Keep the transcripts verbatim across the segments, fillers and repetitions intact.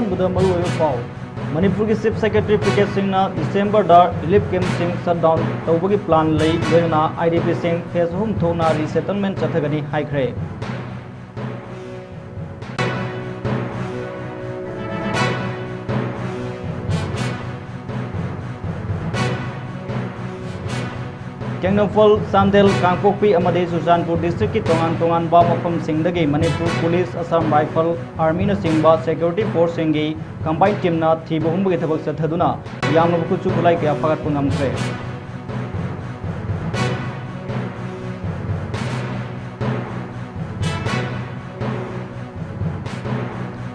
ꯑꯍꯥꯟꯕꯗ ꯃꯔꯨꯑꯣꯏꯕ ꯄꯥꯎ꯫ ꯃꯅꯤꯄꯨꯔꯒꯤ Chief Secretary ꯄꯤ ꯀꯦ ꯁꯤꯡꯅ ꯗꯤꯁꯦꯝꯕꯔꯗ relief camp ꯁꯤꯡ shut down ꯇꯧꯕꯒꯤ plan ꯂꯩ, ꯂꯣꯏꯅꯅ ꯑꯥꯏ ꯗꯤ ꯄꯤ ꯁꯤꯡ phase ꯑꯍꯨꯝ ꯊꯣꯛꯅ resettlement ꯆꯠꯊꯒꯅꯤ ꯍꯥꯏꯈ꯭ꯔꯦ꯫ ꯇꯦꯡꯅꯧꯄꯜ, ꯆꯥꯟꯗꯦꯜ, ꯀꯥꯡꯄꯣꯛꯄꯤ ꯑꯃꯗꯤ ꯆꯨꯔꯆꯥꯟꯄꯨꯔ district ꯀꯤ ꯇꯣꯉꯥꯟ ꯇꯣꯉꯥꯟꯕ ꯃꯐꯝꯁꯤꯡꯗꯒꯤ Manipur police, Assam Rifle, army ꯅꯆꯤꯡꯕ security force ꯁꯤꯡꯒꯤ combined team ꯅ ꯊꯤꯕ ꯍꯨꯝꯕꯒꯤ ꯊꯕꯛ ꯆꯠꯊꯗꯨꯅ ꯌꯥꯝꯂꯕ ꯈꯨꯠꯁꯨ ꯈꯨꯠꯂꯥꯏ ꯀꯌꯥ ꯐꯥꯒꯠꯄ ꯉꯝꯈ꯭ꯔꯦ꯫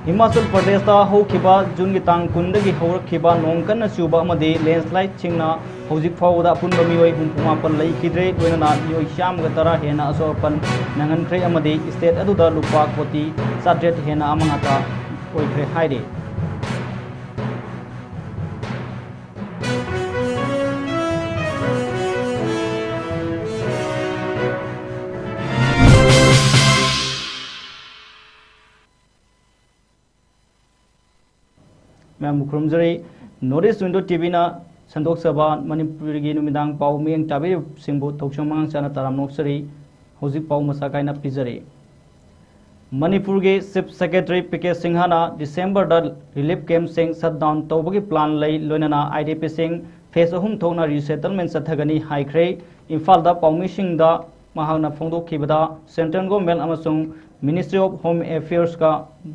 ꯍꯤꯃꯥꯆꯜ ꯄ꯭ꯔꯗꯦꯁꯇ ꯍꯧꯈꯤꯕ ꯖꯨꯟꯒꯤ ꯇꯥꯡ ꯀꯨꯟꯗꯒꯤ ꯍꯧꯔꯛꯈꯤꯕ ꯅꯣꯡ ꯀꯟꯅ ꯆꯨꯕ ꯑꯃꯗꯤ landslide ꯁꯤꯡꯅ ꯍꯧꯖꯤꯛ ꯐꯥꯎꯕꯗ ꯑꯄꯨꯟꯕ ꯃꯤꯑꯣꯏ ꯍꯨꯝꯐꯨ ꯃꯥꯄꯟ ꯂꯩꯈꯤꯗ꯭ꯔꯦ, ꯂꯣꯏꯅꯅ ꯃꯤꯑꯣꯏ ꯆꯥꯝꯃꯒ ꯇꯔꯥ ꯍꯦꯟꯅ ꯑꯁꯣꯛ ꯑꯄꯟ ꯅꯪꯍꯟꯈ꯭ꯔꯦ ꯑꯃꯗꯤ state ꯑꯗꯨꯗ ꯂꯨꯄꯥ ꯀꯣꯇꯤ ꯆꯥꯇ꯭ꯔꯦꯠ ꯍꯦꯟꯅ ꯑꯃꯥꯡ ꯑꯇꯥ ꯑꯣꯏꯈ꯭ꯔꯦ ꯍꯥꯏꯔꯤ꯫ ꯃꯌꯥꯝꯕꯨ ꯈꯨꯔꯨꯝꯖꯔꯤ꯫ North East Window ꯇꯤ ꯚꯤꯅ ꯁꯟꯗꯣꯛꯆꯕ ꯃꯅꯤꯄꯨꯔꯒꯤ ꯅꯨꯃꯤꯗꯥꯡ ꯄꯥꯎ ꯃꯤꯠꯌꯦꯡ ꯇꯥꯕꯤꯔꯤꯕꯁꯤꯡꯕꯨ ꯊꯧꯁꯤꯡ ꯃꯉꯥꯡꯆꯥꯅ ꯇꯔꯥꯝꯅ ꯑꯣꯛꯆꯔꯤ꯫ ꯍꯧꯖꯤꯛ ꯄꯥꯎ ꯃꯁꯥ ꯀꯥꯏꯅ ꯄꯤꯖꯔꯤ꯫ ꯃꯅꯤꯄꯨꯔꯒꯤ Chief Secretary ꯄꯤ ꯀꯦ ꯁꯤꯡꯍꯅ ꯗꯤꯁꯦꯝꯕꯔꯗ relief camp ꯁꯤꯡ shut down ꯇꯧꯕꯒꯤ plan ꯂꯩ, ꯂꯣꯏꯅꯅ ꯑꯥꯏ ꯗꯤ ꯄꯤ ꯁꯤꯡ phase ꯑꯍꯨꯝ ꯊꯣꯛꯅ resettlement ꯆꯠꯊꯒꯅꯤ ꯍꯥꯏꯈ꯭ꯔꯦ꯫ ꯏꯝꯐꯥꯜꯗ ꯄꯥꯎꯃꯤꯁꯤꯡꯗ ꯃꯍꯥꯛꯅ ꯐꯣꯡꯗꯣꯛꯈꯤꯕꯗ, central government ꯑꯃꯁꯨꯡ Ministry of Home Affairs ꯀ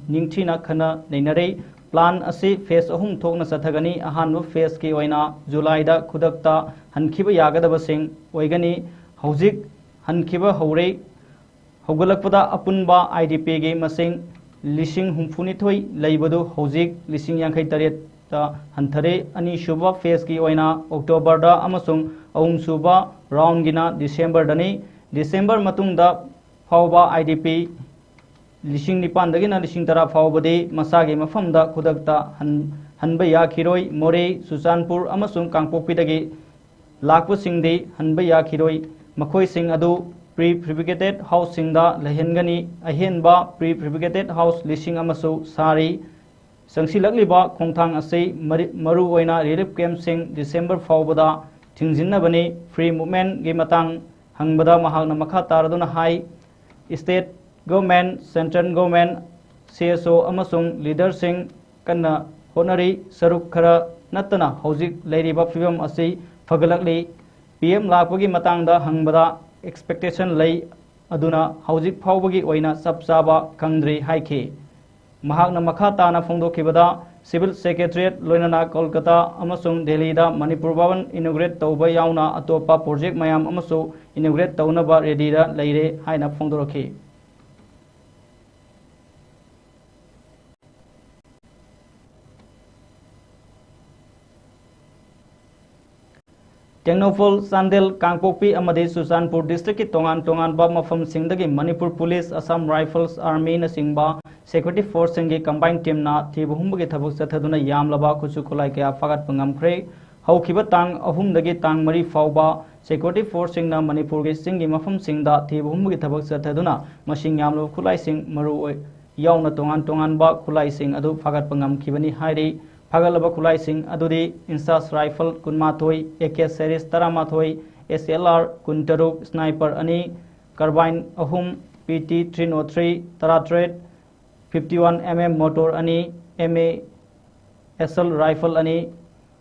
ꯅꯤꯡꯊꯤꯅ ꯈꯟꯅ ꯅꯩꯅꯔꯦ꯫ Plan ꯑꯁꯤ phase ꯑꯍꯨꯝ ꯊꯣꯛꯅ ꯆꯠꯊꯒꯅꯤ꯫ ꯑꯍꯥꯟꯕ phase ꯀꯤ ꯑꯣꯏꯅ ꯖꯨꯂꯥꯏꯗ ꯈꯨꯗꯛꯇ ꯍꯟꯈꯤꯕ ꯌꯥꯒꯗꯕꯁꯤꯡ ꯑꯣꯏꯒꯅꯤ꯫ ꯍꯧꯖꯤꯛ ꯍꯟꯈꯤꯕ ꯍꯧꯔꯦ꯫ ꯍꯧꯒꯠꯂꯛꯄꯗ ꯑꯄꯨꯟꯕ ꯑꯥꯏ ꯗꯤ ꯄꯤ ꯒꯤ ꯃꯁꯤꯡ ꯂꯤꯁꯤꯡ ꯍꯨꯝꯐꯨꯅꯤꯊꯣꯏ ꯂꯩꯕꯗꯨ ꯍꯧꯖꯤꯛ ꯂꯤꯁꯤꯡ ꯌꯥꯡꯈꯩ ꯇꯔꯦꯠꯇ ꯍꯟꯊꯔꯦ꯫ ꯑꯅꯤꯁꯨꯕ phase ꯀꯤ ꯑꯣꯏꯅ ꯑꯣꯛꯇꯣꯕꯔꯗ ꯑꯃꯁꯨꯡ ꯑꯍꯨꯝꯁꯨꯕ round ꯒꯤꯅ ꯗꯤꯁꯦꯝꯕꯔꯗꯅꯤ꯫ ꯗꯤꯁꯦꯝꯕꯔ ꯃꯇꯨꯡꯗ ꯐꯥꯎꯕ ꯑꯥꯏ ꯗꯤ ꯄꯤ ꯂꯤꯁꯤꯡ ꯅꯤꯄꯥꯟꯗꯒꯤꯅ ꯂꯤꯁꯤꯡ ꯇꯔꯥ ꯐꯥꯎꯕꯗꯤ ꯃꯁꯥꯒꯤ ꯃꯐꯝꯗ ꯈꯨꯗꯛꯇ ꯍꯟ-, ꯍꯟꯕ ꯌꯥꯈꯤꯔꯣꯏ꯫ ꯃꯣꯔꯦ, ꯆꯨꯔꯆꯥꯟꯄꯨꯔ ꯑꯃꯁꯨꯡ ꯀꯥꯡꯄꯣꯛꯄꯤꯗꯒꯤ ꯂꯥꯛꯄꯁꯤꯡꯗꯤ ꯍꯟꯕ ꯌꯥꯈꯤꯔꯣꯏ꯫ ꯃꯈꯣꯏꯁꯤꯡ ꯑꯗꯨ pre-fabricated house ꯁꯤꯡꯗ ꯂꯩꯍꯟꯒꯅꯤ꯫ ꯑꯍꯦꯟꯕ pre-fabricated house ꯂꯤꯁꯤꯡ ꯑꯃꯁꯨ ꯁꯥꯔꯤ꯫ ꯆꯪꯁꯤꯜꯂꯛꯂꯤꯕ ꯈꯣꯡꯊꯥꯡ ꯑꯁꯤ ꯃꯔꯨ ꯑꯣꯏꯅ relief camp ꯁꯤꯡ December ꯐꯥꯎꯕꯗ ꯊꯤꯡꯖꯤꯟꯅꯕꯅꯤ꯫ Free movement ꯀꯤ ꯃꯇꯥꯡ ꯍꯪꯕꯗ ꯃꯍꯥꯛꯅ ꯃꯈꯥ ꯇꯥꯔꯗꯨꯅ ꯍꯥꯏ, State Government, Central Government, C S O ꯑꯃꯁꯨꯡ leader ꯁꯤꯡ ꯀꯟꯅ ꯍꯣꯠꯅꯔꯤ꯫ ꯁꯔꯨꯛ ꯈꯔ ꯅꯠꯇꯅ ꯍꯧꯖꯤꯛ ꯂꯩꯔꯤꯕ ꯐꯤꯕꯝ ꯑꯁꯤ ꯐꯒꯠꯂꯛꯂꯤ꯫ P M ꯂꯥꯛꯄꯒꯤ ꯃꯇꯥꯡꯗ ꯍꯪꯕꯗ expectation ꯂꯩ, ꯑꯗꯨꯅ ꯍꯧꯖꯤꯛ ꯐꯥꯎꯕꯒꯤ ꯑꯣꯏꯅ ꯆꯞ ꯆꯥꯕ ꯈꯪꯗ꯭ꯔꯤ ꯍꯥꯏꯈꯤ꯫ ꯃꯍꯥꯛꯅ ꯃꯈꯥ ꯇꯥꯅ ꯐꯣꯡꯗꯣꯛꯈꯤꯕꯗ, Civil Secretariat ꯂꯣꯏꯅꯅ ꯀꯣꯜꯀꯇꯥ ꯑꯃꯁꯨꯡ ꯗꯦꯜꯂꯤꯗ ꯃꯅꯤꯄꯨꯔ ꯚꯕꯟ inaugurate ꯇꯧꯕ ꯌꯥꯎꯅ ꯑꯇꯣꯞꯄ project ꯃꯌꯥꯝ ꯑꯃꯁꯨ inaugurate ꯇꯧꯅꯕ ready ꯗ ꯂꯩꯔꯦ ꯍꯥꯏꯅ ꯐꯣꯡꯗꯣꯔꯛꯈꯤ꯫ ꯇꯦꯡꯅꯧꯄꯜ, ꯆꯥꯟꯗꯦꯜ, ꯀꯥꯡꯄꯣꯛꯄꯤ ꯑꯃꯗꯤ ꯆꯨꯔꯆꯥꯟꯄꯨꯔ district ꯀꯤ ꯇꯣꯉꯥꯟ ꯇꯣꯉꯥꯟꯕ ꯃꯐꯝꯁꯤꯡꯗꯒꯤ Manipur Police, Assam Rifles, Army ꯅꯆꯤꯡꯕ security force ꯁꯤꯡꯒꯤ combine team ꯅ ꯊꯤꯕ ꯍꯨꯝꯕꯒꯤ ꯊꯕꯛ ꯆꯠꯊꯗꯨꯅ ꯌꯥꯝꯂꯕ ꯈꯨꯠꯁꯨ ꯈꯨꯠꯂꯥꯏ ꯀꯌꯥ ꯐꯥꯒꯠꯄ ꯉꯝꯈ꯭ꯔꯦ꯫ ꯍꯧꯈꯤꯕ ꯇꯥꯡ ꯑꯍꯨꯝꯗꯒꯤ ꯇꯥꯡ ꯃꯔꯤ ꯐꯥꯎꯕ security force ꯁꯤꯡꯅ ꯃꯅꯤꯄꯨꯔꯒꯤ ꯆꯤꯡꯒꯤ ꯃꯐꯝꯁꯤꯡꯗ ꯊꯤꯕ ꯍꯨꯝꯕꯒꯤ ꯊꯕꯛ ꯆꯠꯊꯗꯨꯅ ꯃꯁꯤꯡ ꯌꯥꯝꯂꯕ ꯈꯨꯠꯂꯥꯏꯁꯤꯡ ꯃꯔꯨ ꯑꯣꯏ-, ꯌꯥꯎꯅ ꯇꯣꯉꯥꯟ ꯇꯣꯉꯥꯟꯕ ꯈꯨꯠꯂꯥꯏꯁꯤꯡ ꯑꯗꯨ ꯐꯥꯒꯠꯄ ꯉꯝꯈꯤꯕꯅꯤ ꯍꯥꯏꯔꯤ꯫ ꯐꯥꯒꯠꯂꯕ ꯈꯨꯠꯂꯥꯏꯁꯤꯡ ꯑꯗꯨꯗꯤ INSAS rifle ꯀꯨꯟꯃꯥꯊꯣꯏ, A K series ꯇꯔꯥꯃꯥꯊꯣꯏ, S L R ꯀꯨꯟꯇꯔꯨꯛ, sniper ꯑꯅꯤ, carbine ꯑꯍꯨꯝ, P T three oh three ꯇꯔꯥꯇꯔꯦꯠ, fifty one M M mortar ꯑꯅꯤ, M A S L rifle ꯑꯅꯤ,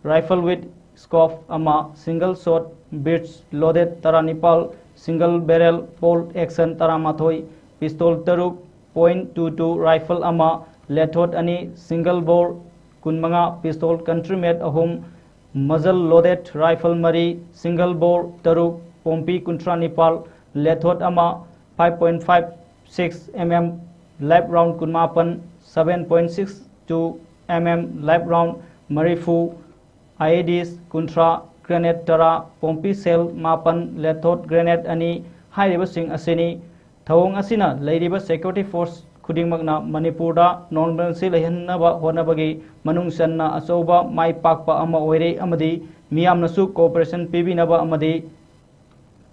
rifle with scope ꯑꯃ, single shot breech loaded ꯇꯔꯥꯅꯤꯄꯥꯜ, single barrel bolt action ꯇꯔꯥꯃꯥꯊꯣꯏ, pistol ꯇꯔꯨꯛ, point two two rifle ꯑꯃ, Lethot ꯑꯅꯤ, single bore ꯀꯨꯟꯃꯉꯥ, pistol country made ꯑꯍꯨꯝ, muzzle loaded rifle ꯃꯔꯤ, single bore ꯇꯔꯨꯛ, ꯄꯣꯝꯄꯤ ꯀꯨꯟꯊ꯭ꯔꯥ ꯅꯤꯄꯥꯜ, Lethot ꯑꯃ, five point five six M M live round ꯀꯨꯟꯃꯥꯄꯟ, seven point six two M M live round ꯃꯔꯤꯐꯨ, I E Ds ꯀꯨꯟꯊ꯭ꯔꯥ, grenade ꯇꯔꯥ, ꯄꯣꯝꯄꯤ shell ꯃꯥꯄꯟ, Lethot grenade ꯑꯅꯤ ꯍꯥꯏꯔꯤꯕꯁꯤꯡ ꯑꯁꯤꯅꯤ꯫ ꯊꯧꯑꯣꯡ ꯑꯁꯤꯅ ꯂꯩꯔꯤꯕ security force ꯈꯨꯗꯤꯡꯃꯛꯅ ꯃꯅꯤꯄꯨꯔꯗ normalcy ꯂꯩꯍꯟꯅꯕ ꯍꯣꯠꯅꯕꯒꯤ ꯃꯅꯨꯡ ꯆꯟꯅ ꯑꯆꯧꯕ ꯃꯥꯏ ꯄꯥꯛꯄ ꯑꯃ ꯑꯣꯏꯔꯦ ꯑꯃꯗꯤ ꯃꯤꯌꯥꯝꯅꯁꯨ cooperation ꯄꯤꯕꯤꯅꯕ ꯑꯃꯗꯤ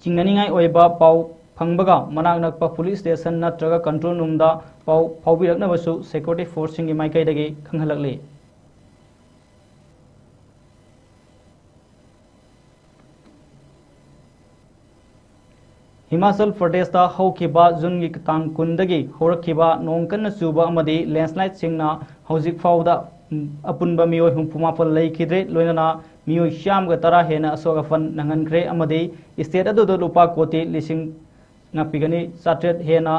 ꯆꯤꯡꯅꯅꯤꯡꯉꯥꯏ ꯑꯣꯏꯕ ꯄꯥꯎ ꯐꯪꯕꯒ ꯃꯅꯥꯛ ꯅꯛꯄ ꯄꯨꯂꯤꯁ ꯁ꯭ꯇꯦꯁꯟ ꯅꯠꯇ꯭ꯔꯒ ꯀꯟꯇ꯭ꯔꯣꯜ ꯔꯨꯝꯗ ꯄꯥꯎ ꯐꯥꯎꯕꯤꯔꯛꯅꯕꯁꯨ ꯁꯦꯀ꯭ꯌꯨꯔꯤꯇꯤ ꯐꯣꯔꯁꯁꯤꯡꯒꯤ ꯃꯥꯏꯀꯩꯗꯒꯤ ꯈꯪꯍꯜꯂꯛꯂꯤ꯫ ꯍꯤꯃꯥꯆꯜ ꯄ꯭ꯔꯗꯦꯁꯇ ꯍꯧꯈꯤꯕ ꯖꯨꯟꯒꯤ ꯇꯥꯡ ꯀꯨꯟꯗꯒꯤ ꯍꯧꯔꯛꯈꯤꯕ ꯅꯣꯡ ꯀꯟꯅ ꯆꯨꯕ ꯑꯃꯗꯤ ꯂꯦꯟꯁꯂꯥꯏꯠꯁꯤꯡꯅ ꯍꯧꯖꯤꯛ ꯐꯥꯎꯕꯗ ꯑꯄꯨꯟꯕ ꯃꯤꯑꯣꯏ ꯍꯨꯝꯐꯨ ꯃꯥꯄꯜ ꯂꯩꯈꯤꯗ꯭ꯔꯦ, ꯂꯣꯏꯅꯅ ꯃꯤꯑꯣꯏ ꯆꯥꯝꯃꯒ ꯇꯔꯥ ꯍꯦꯟꯅ ꯑꯁꯣꯛ ꯑꯄꯟ ꯅꯪꯍꯟꯈ꯭ꯔꯦ ꯑꯃꯗꯤ ꯁ꯭ꯇꯦꯠ ꯑꯗꯨꯗ ꯂꯨꯄꯥ ꯀꯣꯇꯤ ꯂꯤꯁꯤꯡ ꯉꯥꯛꯄꯤꯒꯅꯤ ꯆꯥꯇ꯭ꯔꯦꯠ ꯍꯦꯟꯅ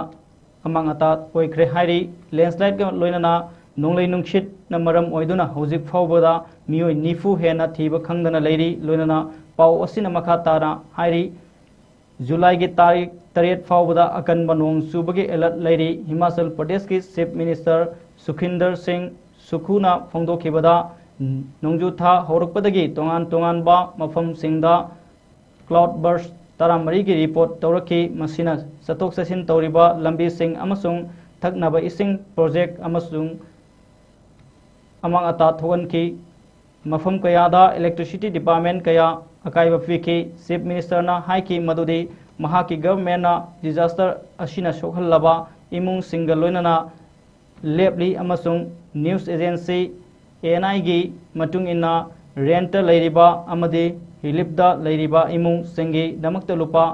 ꯑꯃꯥꯡ ꯑꯇꯥ ꯑꯣꯏꯈ꯭ꯔꯦ ꯍꯥꯏꯔꯤ꯫ ꯂꯦꯟꯁꯂꯥꯏꯠꯀ ꯂꯣꯏꯅꯅ ꯅꯣꯡꯂꯩ ꯅꯨꯡꯁꯤꯠꯅ ꯃꯔꯝ ꯑꯣꯏꯗꯨꯅ ꯍꯧꯖꯤꯛ ꯐꯥꯎꯕꯗ ꯃꯤꯑꯣꯏ ꯅꯤꯐꯨ ꯍꯦꯟꯅ ꯊꯤꯕ ꯈꯪꯗꯅ ꯂꯩꯔꯤ꯫ ꯂꯣꯏꯅꯅ ꯄꯥꯎ ꯑꯁꯤꯅ ꯃꯈꯥ ꯇꯥꯅ ꯍꯥꯏꯔꯤ, ꯖꯨꯂꯥꯏꯒꯤ ꯇꯥꯔꯤꯛ ꯇꯔꯦꯠ ꯐꯥꯎꯕꯗ ꯑꯀꯟꯕ ꯅꯣꯡ ꯆꯨꯕꯒꯤ ꯑꯦꯂꯔꯠ ꯂꯩꯔꯤ꯫ ꯍꯤꯃꯥꯆꯜ ꯄ꯭ꯔꯗꯦꯁꯀꯤ ꯆꯤꯐ ꯃꯤꯅꯤꯁꯇꯔ ꯁꯨꯈꯤꯟꯗꯔ ꯁꯤꯡ ꯁꯨꯈꯨꯅ ꯐꯣꯡꯗꯣꯛꯈꯤꯕꯗ, ꯅꯣꯡꯖꯨ ꯊꯥ ꯍꯧꯔꯛꯄꯗꯒꯤ ꯇꯣꯉꯥꯟ ꯇꯣꯉꯥꯟꯕ ꯃꯐꯝꯁꯤꯡꯗ ꯀ꯭ꯂꯥꯎꯗ ꯕꯔꯁ ꯇꯔꯥꯃꯔꯤꯒꯤ ꯔꯤꯄꯣꯔꯠ ꯇꯧꯔꯛꯈꯤ꯫ ꯃꯁꯤꯅ ꯆꯠꯊꯣꯛ ꯆꯠꯁꯤꯟ ꯇꯧꯔꯤꯕ ꯂꯝꯕꯤꯁꯤꯡ ꯑꯃꯁꯨꯡ ꯊꯛꯅꯕ ꯏꯁꯤꯡ ꯄ꯭ꯔꯣꯖꯦꯛ ꯑꯃꯁꯨꯡ ꯑꯃꯥꯡ ꯑꯇꯥ ꯊꯣꯛꯍꯟꯈꯤ꯫ ꯃꯐꯝ ꯀꯌꯥꯗ ꯏꯂꯦꯛꯇ꯭ꯔꯤꯁꯤꯇꯤ ꯗꯤꯄꯥꯔꯠꯃꯦꯟ ꯀꯌꯥ ꯑꯀꯥꯏꯕ ꯄꯤꯈꯤ꯫ ꯆꯤꯐ ꯃꯤꯅꯤꯁꯇꯔꯅ ꯍꯥꯏꯈꯤ ꯃꯗꯨꯗꯤ ꯃꯍꯥꯛꯀꯤ ꯒꯚꯔꯟꯃꯦꯟꯅ ꯗꯤꯖꯥꯁꯇꯔ ꯑꯁꯤꯅ ꯁꯣꯛꯍꯜꯂꯕ ꯏꯃꯨꯡꯁꯤꯡꯒ ꯂꯣꯏꯅꯅ ꯂꯦꯞꯂꯤ ꯑꯃꯁꯨꯡ ꯅ꯭ꯌꯨꯁ ꯑꯦꯖꯦꯟꯁꯤ ꯑꯦ ꯑꯦꯟ ꯑꯥꯏꯒꯤ ꯃꯇꯨꯡ ꯏꯟꯅ ꯔꯦꯟꯠꯇ ꯂꯩꯔꯤꯕ ꯑꯃꯗꯤ ꯔꯤꯂꯤꯐꯇ ꯂꯩꯔꯤꯕ ꯏꯃꯨꯡꯁꯤꯡꯒꯤꯗꯃꯛꯇ ꯂꯨꯄꯥ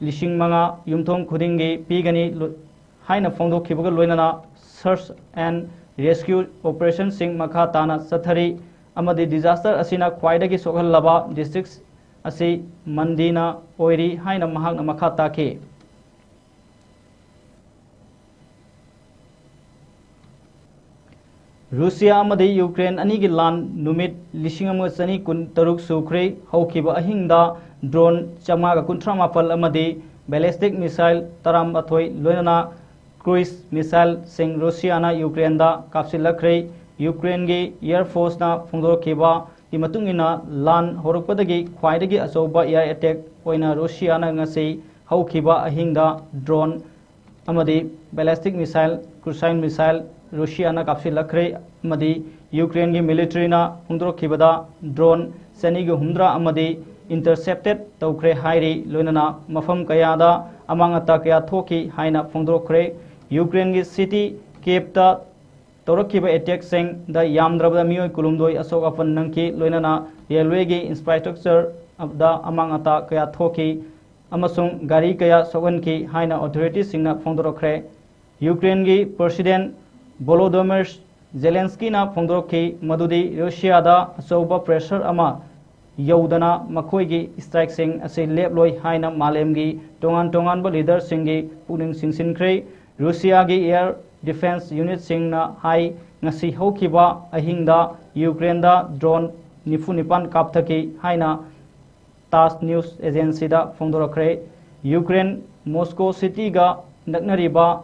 ꯂꯤꯁꯤꯡ ꯃꯉꯥ ꯌꯨꯝꯊꯣꯡ ꯈꯨꯗꯤꯡꯒꯤ ꯄꯤꯒꯅꯤ ꯂꯣ-, ꯍꯥꯏꯅ ꯐꯣꯡꯗꯣꯛꯈꯤꯕꯒ ꯂꯣꯏꯅꯅ search and rescue operationꯁꯤꯡ ꯃꯈꯥ ꯇꯥꯅ ꯆꯠꯊꯔꯤ ꯑꯃꯗꯤ ꯗꯤꯖꯥꯁꯇꯔ ꯑꯁꯤꯅ ꯈ꯭ꯋꯥꯏꯗꯒꯤ ꯁꯣꯛꯍꯜꯂꯕ ꯗꯤꯁꯇ꯭ꯔꯤꯛ ꯑꯁꯤ ꯃꯟꯗꯤꯅ ꯑꯣꯏꯔꯤ ꯍꯥꯏꯅ ꯃꯍꯥꯛꯅ ꯃꯈꯥ ꯇꯥꯈꯤ꯫ ꯔꯨꯁꯤꯌꯥ ꯑꯃꯗꯤ ꯌꯨꯀ꯭ꯔꯦꯟ ꯑꯅꯤꯒꯤ ꯂꯥꯟ ꯅꯨꯃꯤꯠ ꯂꯤꯁꯤꯡ ꯑꯃꯒ ꯆꯅꯤ ꯀꯨꯟ ꯇꯔꯨꯛ ꯁꯨꯈ꯭ꯔꯦ꯫ ꯍꯧꯈꯤꯕ ꯑꯍꯤꯡꯗ ꯗ꯭ꯔꯣꯟ ꯆꯥꯝꯃꯉꯥꯒ ꯀꯨꯟꯊ꯭ꯔꯥ ꯃꯥꯄꯜ ꯑꯃꯗꯤ ꯕꯦꯂꯤꯁꯇꯤꯛ ꯃꯤꯁꯥꯏꯜ ꯇꯔꯥꯃꯥꯊꯣꯏ ꯂꯣꯏꯅꯅ ꯀ꯭ꯔꯨꯏꯖ ꯃꯤꯁꯥꯏꯜꯁꯤꯡ ꯔꯨꯁꯤꯌꯥꯅ ꯌꯨꯀ꯭ꯔꯦꯟꯗ ꯀꯥꯞꯁꯤꯜꯂꯛꯈ꯭ꯔꯦ꯫ ꯌꯨꯀ꯭ꯔꯦꯟꯒꯤ ꯑꯦꯌꯔ ꯐꯣꯔꯁꯅ ꯐꯣꯡꯗꯣꯔꯛꯈꯤꯕꯒꯤ ꯃꯇꯨꯡ ꯏꯟꯅ, ꯂꯥꯟ ꯍꯧꯔꯛꯄꯗꯒꯤ ꯈ꯭ꯋꯥꯏꯗꯒꯤ ꯑꯆꯧꯕ ꯑꯦꯌꯔ ꯑꯦꯇꯦꯛ ꯑꯣꯏꯅ ꯔꯨꯁꯤꯌꯥꯅ ꯉꯁꯤ ꯍꯧꯈꯤꯕ ꯑꯍꯤꯡꯗ ꯗ꯭ꯔꯣꯟ ꯑꯃꯗꯤ ꯕꯦꯂꯤꯁꯇꯤꯛ ꯃꯤꯁꯥꯏꯜ, ꯀ꯭ꯔꯨꯁꯥꯏꯟ ꯃꯤꯁꯥꯏꯜ ꯔꯨꯁꯤꯌꯥꯅ ꯀꯥꯞꯁꯤꯜꯂꯛꯈ꯭ꯔꯦ ꯑꯃꯗꯤ ꯌꯨꯀ꯭ꯔꯦꯟꯒꯤ ꯃꯤꯂꯤꯇꯔꯤꯅ ꯐꯣꯡꯗꯣꯔꯛꯈꯤꯕꯗ ꯗ꯭ꯔꯣꯟ ꯆꯅꯤꯒ ꯍꯨꯝꯗ꯭ꯔꯥ ꯑꯃꯗꯤ intercepted ꯇꯧꯈ꯭ꯔꯦ ꯍꯥꯏꯔꯤ꯫ ꯂꯣꯏꯅꯅ ꯃꯐꯝ ꯀꯌꯥꯗ ꯑꯃꯥꯡ ꯑꯇꯥ ꯀꯌꯥ ꯊꯣꯛꯈꯤ ꯍꯥꯏꯅ ꯐꯣꯡꯗꯣꯔꯛꯈ꯭ꯔꯦ꯫ ꯌꯨꯀ꯭ꯔꯦꯟꯒꯤ city Kyiv ꯇ ꯇꯧꯔꯛꯈꯤꯕ attack ꯁꯤꯡꯗ ꯌꯥꯝꯗ꯭ꯔꯕꯗ ꯃꯤꯑꯣꯏ ꯀꯨꯟꯍꯨꯝꯗꯣꯏ ꯑꯁꯣꯛ ꯑꯄꯟ ꯅꯪꯈꯤ꯫ ꯂꯣꯏꯅꯅ railway ꯒꯤ infrastructure ꯗ ꯑꯃꯥꯡ ꯑꯇꯥ ꯀꯌꯥ ꯊꯣꯛꯈꯤ ꯑꯃꯁꯨꯡ ꯒꯥꯔꯤ ꯀꯌꯥ ꯁꯣꯛꯍꯟꯈꯤ ꯍꯥꯏꯅ authority ꯁꯤꯡꯅ ꯐꯣꯡꯗꯣꯔꯛꯈ꯭ꯔꯦ꯫ ꯌꯨꯀ꯭ꯔꯦꯟꯒꯤ President Volodymyr Zelensky ꯅ ꯐꯣꯡꯗꯣꯔꯛꯈꯤ ꯃꯗꯨꯗꯤ ꯔꯨꯁꯤꯌꯥꯗ ꯑꯆꯧꯕ pressure ꯑꯃ ꯌꯧꯗꯅ ꯃꯈꯣꯏꯒꯤ strike ꯁꯤꯡ ꯑꯁꯤ ꯂꯦꯞꯂꯣꯏ ꯍꯥꯏꯅ ꯃꯥꯂꯦꯝꯒꯤ ꯇꯣꯉꯥꯟ ꯇꯣꯉꯥꯟꯕ leader ꯁꯤꯡꯒꯤ ꯄꯨꯛꯅꯤꯡ ꯆꯤꯡꯁꯤꯟꯈ꯭ꯔꯦ꯫ ꯔꯨꯁꯤꯌꯥꯒꯤ air defence unit ꯁꯤꯡꯅ ꯍꯥꯏ, ꯉꯁꯤ ꯍꯧꯈꯤꯕ ꯑꯍꯤꯡꯗ ꯌꯨꯀ꯭ꯔꯦꯟꯗ drone ꯅꯤꯐꯨ ꯅꯤꯄꯥꯟ ꯀꯥꯞꯊꯈꯤ ꯍꯥꯏꯅ TASS news agency ꯗ ꯐꯣꯡꯗꯣꯔꯛꯈ꯭ꯔꯦ꯫ ꯌꯨꯀ꯭ꯔꯦꯟ Moscow city ꯒ ꯅꯛꯅꯔꯤꯕ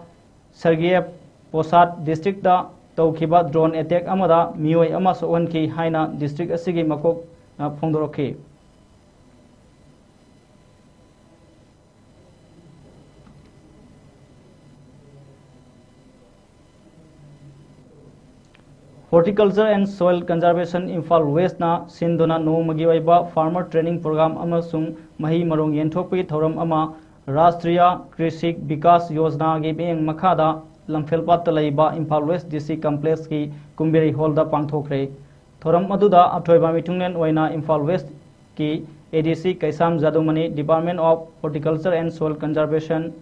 Sergiev Posad district ꯇ ꯇꯧꯈꯤꯕ drone attack ꯑꯃꯗ ꯃꯤꯑꯣꯏ ꯑꯃ ꯁꯣꯛꯍꯟꯈꯤ ꯍꯥꯏꯅ district ꯑꯁꯤꯒꯤ ꯃꯀꯣꯛꯅ ꯐꯣꯡꯗꯣꯔꯛꯈꯤ꯫ Horticulture and Soil Conservation Imphal West ꯅ ꯁꯤꯟꯗꯨꯅ ꯅꯣꯡꯃꯒꯤ ꯑꯣꯏꯕ farmer training program ꯑꯃꯁꯨꯡ ꯃꯍꯩ ꯃꯔꯣꯡ ꯌꯦꯟꯊꯣꯛꯄꯒꯤ ꯊꯧꯔꯝ ꯑꯃ Rashtriya Krishi Vikas Yojana ꯒꯤ ꯃꯤꯠꯌꯦꯡ ꯃꯈꯥꯗ ꯂꯝꯐꯦꯜꯄꯥꯠꯇ ꯂꯩꯕ Imphal West D C complex ꯀꯤ ꯀꯨꯝꯕꯤꯔꯩ hall ꯗ ꯄꯥꯡꯊꯣꯛꯈ꯭ꯔꯦ꯫ ꯊꯧꯔꯝ ꯑꯗꯨꯗ ꯑꯊꯣꯏꯕ ꯃꯤꯊꯨꯡꯂꯦꯟ ꯑꯣꯏꯅ Imphal West ꯀꯤ A D C Keisham ꯖꯥꯗꯨꯃꯅꯤ, Department of Horticulture and Soil Conservation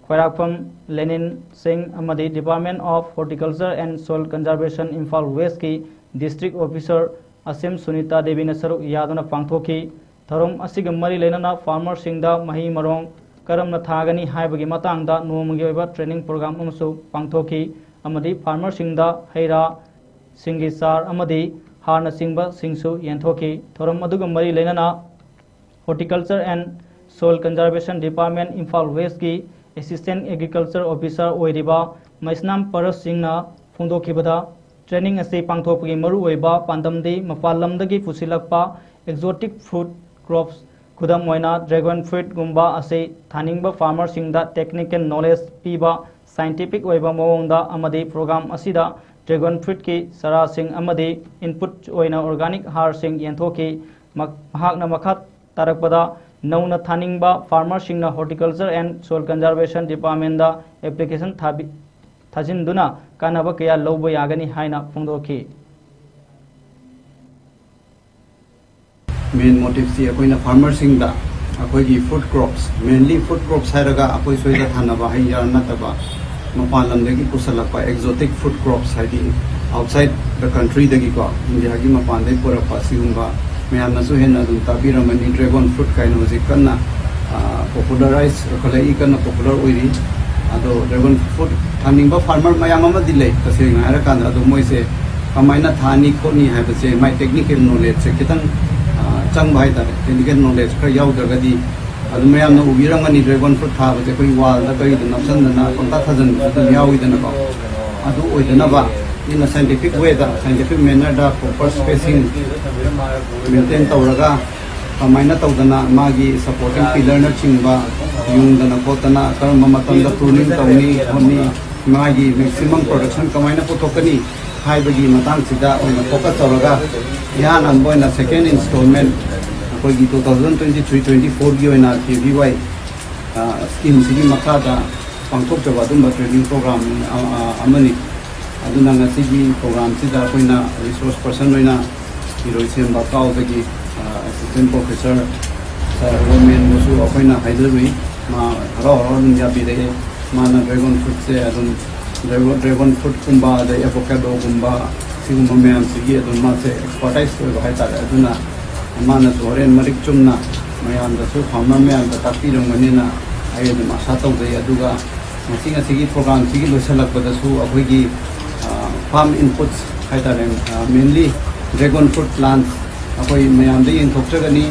ꯈ꯭ꯋꯥꯏꯔꯥꯛꯄꯝ ꯂꯦꯅꯤꯟ ꯁꯤꯡ ꯑꯃꯗꯤ Department of Horticulture and Soil Conservation Imphal West ꯀꯤ district officer ꯑꯁꯤꯝ ꯁꯨꯅꯤꯇꯥ ꯗꯦꯕꯤꯅ ꯁꯔꯨꯛ ꯌꯥꯗꯨꯅ ꯄꯥꯡꯊꯣꯛꯈꯤ꯫ ꯊꯧꯔꯝ ꯑꯁꯤꯒ ꯃꯔꯤ ꯂꯩꯅꯅ farmer ꯁꯤꯡꯗ ꯃꯍꯩ ꯃꯔꯣꯡ ꯀꯔꯝꯅ ꯊꯥꯒꯅꯤ ꯍꯥꯏꯕꯒꯤ ꯃꯇꯥꯡꯗ ꯅꯣꯡꯃꯒꯤ ꯑꯣꯏꯕ training program ꯑꯃꯁꯨ ꯄꯥꯡꯊꯣꯛꯈꯤ ꯑꯃꯗꯤ farmer ꯁꯤꯡꯗ ꯍꯩ ꯔꯥ ꯁꯤꯡꯒꯤ ꯆꯥꯔ ꯑꯃꯗꯤ ꯍꯥꯔꯅꯆꯤꯡꯕꯁꯤꯡꯁꯨ ꯌꯦꯟꯊꯣꯛꯈꯤ꯫ ꯊꯧꯔꯝ ꯑꯗꯨꯒ ꯃꯔꯤ ꯂꯩꯅꯅ Horticulture and Soil Conservation Department Imphal West ꯀꯤ Assistant Agriculture Officer ꯑꯣꯏꯔꯤꯕ ꯃꯩꯁꯅꯥꯝ ꯄꯔꯁ ꯁꯤꯡꯅ ꯐꯣꯡꯗꯣꯛꯈꯤꯕꯗ, training ꯑꯁꯤ ꯄꯥꯡꯊꯣꯛꯄꯒꯤ ꯃꯔꯨꯑꯣꯏꯕ ꯄꯥꯟꯗꯝꯗꯤ ꯃꯄꯥꯟ ꯂꯝꯗꯒꯤ ꯄꯨꯁꯤꯜꯂꯛꯄ exotic fruit crops, ꯈꯨꯗꯝ ꯑꯣꯏꯅ dragon fruit ꯒꯨꯝꯕ ꯑꯁꯤ ꯊꯥꯅꯤꯡꯕ farmer ꯁꯤꯡꯗ technical knowledge ꯄꯤꯕ, scientific ꯑꯣꯏꯕ ꯃꯑꯣꯡꯗ ꯑꯃꯗꯤ program ꯑꯁꯤꯗ dragon fruit ꯀꯤ ꯆꯥꯔꯥꯁꯤꯡ ꯑꯃꯗꯤ input ꯑꯣꯏꯅ organic ꯍꯥꯔꯁꯤꯡ ꯌꯦꯟꯊꯣꯛꯈꯤ꯫ ꯃ-, ꯃꯍꯥꯛꯅ ꯃꯈꯥ ꯇꯥꯔꯛꯄꯗ ꯅꯧꯅ ꯊꯥꯅꯤꯡꯕ farmerꯁꯤꯡꯅ Horticulture and Soil Conservation Departmentꯇ application ꯊꯥꯕꯤ-, ꯊꯥꯖꯤꯟꯗꯨꯅ ꯀꯥꯟꯅꯕ ꯀꯌꯥ ꯂꯧꯕ ꯌꯥꯒꯅꯤ ꯍꯥꯏꯅ ꯐꯣꯡꯗꯣꯛꯈꯤ꯫ Main motiveꯁꯤ ꯑꯩꯈꯣꯏꯅ farmerꯁꯤꯡꯗ ꯑꯩꯈꯣꯏꯒꯤ fruit crops, mainly fruit crops ꯍꯥꯏꯔꯒ ꯑꯩꯈꯣꯏ ꯁ꯭ꯋꯥꯏꯗ ꯊꯥꯅꯕ ꯍꯩ ꯔꯥ ꯅꯠꯇꯕ, ꯃꯄꯥꯟ ꯂꯝꯗꯒꯤ ꯄꯨꯁꯜꯂꯛꯄ exotic fruit crops, ꯍꯥꯏꯗꯤ outside the countryꯗꯒꯤꯀꯣ, ꯏꯟꯗꯤꯌꯥꯒꯤ ꯃꯄꯥꯟꯗꯒꯤ ꯄꯨꯔꯛꯄ, ꯑꯁꯤꯒꯨꯝꯕ ꯃꯌꯥꯝꯅꯁꯨ ꯍꯦꯟꯅ ꯑꯗꯨꯝ ꯇꯥꯕꯤꯔꯝꯃꯅꯤ꯫ Dragon fruit ꯀꯥꯏꯅ ꯍꯧꯖꯤꯛ ꯀꯟꯅ, ꯑ, popularize ꯑꯣꯏꯈꯠꯂꯛꯏ, ꯀꯟꯅ popular ꯑꯣꯏꯔꯤ꯫ ꯑꯗꯣ dragon fruit ꯊꯥꯅꯤꯡꯕ farmer ꯃꯌꯥꯝ ꯑꯃꯗꯤ ꯂꯩ, ꯇꯁꯦꯡꯅ ꯍꯥꯏꯔꯀꯥꯟꯗ꯫ ꯑꯗꯣ ꯃꯣꯏꯁꯦ ꯀꯃꯥꯏꯅ ꯊꯥꯅꯤ ꯈꯣꯠꯅꯤ ꯍꯥꯏꯕꯁꯦ, ꯃꯥꯏ technical knowledgeꯁꯦ ꯈꯤꯇꯪ, ꯑ, ꯆꯪꯕ ꯍꯥꯏꯇꯥꯔꯦ꯫ Technical knowledge ꯈꯔ ꯌꯥꯎꯗ꯭ꯔꯒꯗꯤ, ꯑꯗꯨꯝ ꯃꯌꯥꯝꯅ ꯎꯕꯤꯔꯝꯒꯅꯤ, dragon fruit ꯊꯥꯕꯁꯦ ꯑꯩꯈꯣꯏ wallꯗ ꯀꯔꯤꯗ ꯅꯞꯁꯟꯗꯅ ꯄꯪꯊꯥ ꯊꯥꯖꯟꯕꯁꯨ ꯑꯗꯨꯝ ꯌꯥꯎꯋꯤꯗꯅꯀꯣ꯫ ꯑꯗꯨ ꯑꯣꯏꯗꯅꯕ in a scientific wayꯗ, scientific mannerꯗ proper spacing maintain ꯇꯧꯔꯒ, ꯀꯃꯥꯏꯅ ꯇꯧꯗꯅ ꯃꯥꯒꯤ supporting pillarꯅꯆꯤꯡꯕ ꯌꯨꯡꯗꯅ ꯈꯣꯠꯇꯅ, ꯀꯔꯝꯕ ꯃꯇꯝꯗ pruning ꯇꯧꯅꯤ ꯈꯣꯠꯅꯤ, ꯃꯥꯒꯤ maximum production ꯀꯃꯥꯏꯅ ꯄꯨꯊꯣꯛꯀꯅꯤ ꯍꯥꯏꯕꯒꯤ ꯃꯇꯥꯡꯁꯤꯗ ꯑꯣꯏꯅ focus ꯇꯧꯔꯒ, ꯏꯍꯥꯟ ꯍꯥꯟꯕ ꯑꯣꯏꯅ second installment ꯑꯩꯈꯣꯏꯒꯤ two thousand twenty three twenty fourꯒꯤ ꯑꯣꯏꯅ K V Y, ꯑ, schemeꯁꯤꯒꯤ ꯃꯈꯥꯗ ꯄꯥꯡꯊꯣꯛꯆꯕ ꯑꯗꯨꯝꯕ training program ꯑ-, ꯑ-, ꯑꯃꯅꯤ꯫ ꯑꯗꯨꯅ ꯉꯁꯤꯒꯤ programꯁꯤꯗ ꯑꯩꯈꯣꯏꯅ resource person ꯑꯣꯏꯅ ꯏꯔꯣꯏꯁꯦꯝꯕ ꯀꯥꯎꯗꯒꯤ, ꯑ, assistant professor sir ꯔꯣꯃꯦꯟꯕꯨꯁꯨ ꯑꯩꯈꯣꯏꯅ ꯍꯥꯏꯖꯔꯨꯏ꯫ ꯃꯥ ꯍꯔꯥꯎ ꯍꯔꯥꯎ ꯑꯗꯨꯝ ꯌꯥꯕꯤꯔꯛꯑꯦ꯫ ꯃꯥꯅ dragon fruitꯁꯦ ꯑꯗꯨꯝ, dragon, dragon fruitꯀꯨꯝꯕ, ꯑꯗꯩ avocadoꯒꯨꯝꯕ, ꯁꯤꯒꯨꯝꯕ ꯃꯌꯥꯝꯁꯤꯒꯤ ꯑꯗꯨꯝ ꯃꯥꯁꯦ expertise ꯑꯣꯏꯕ ꯍꯥꯏꯇꯥꯔꯦ꯫ ꯑꯗꯨꯅ ꯃꯥꯅꯁꯨ ꯍꯣꯔꯦꯟ ꯃꯔꯤꯛ ꯆꯨꯝꯅ ꯃꯌꯥꯝꯗꯁꯨ, farmer ꯃꯌꯥꯝꯗ ꯇꯥꯛꯄꯤꯔꯝꯒꯅꯤꯅ ꯑꯩ ꯑꯗꯨꯝ ꯑꯁꯥ ꯇꯧꯖꯩ꯫ ꯑꯗꯨꯒ ꯉꯁꯤ, ꯉꯁꯤꯒꯤ programꯁꯤꯒꯤ ꯂꯣꯏꯁꯤꯜꯂꯛꯄꯗꯁꯨ ꯑꯩꯈꯣꯏꯒꯤ, ꯑ, farm inputs ꯍꯥꯏꯇꯥꯔꯦ, ꯑ, mainly dragon fruit plants ꯑꯩꯈꯣꯏ ꯃꯌꯥꯝꯗ ꯌꯦꯟꯊꯣꯛꯆꯒꯅꯤ꯫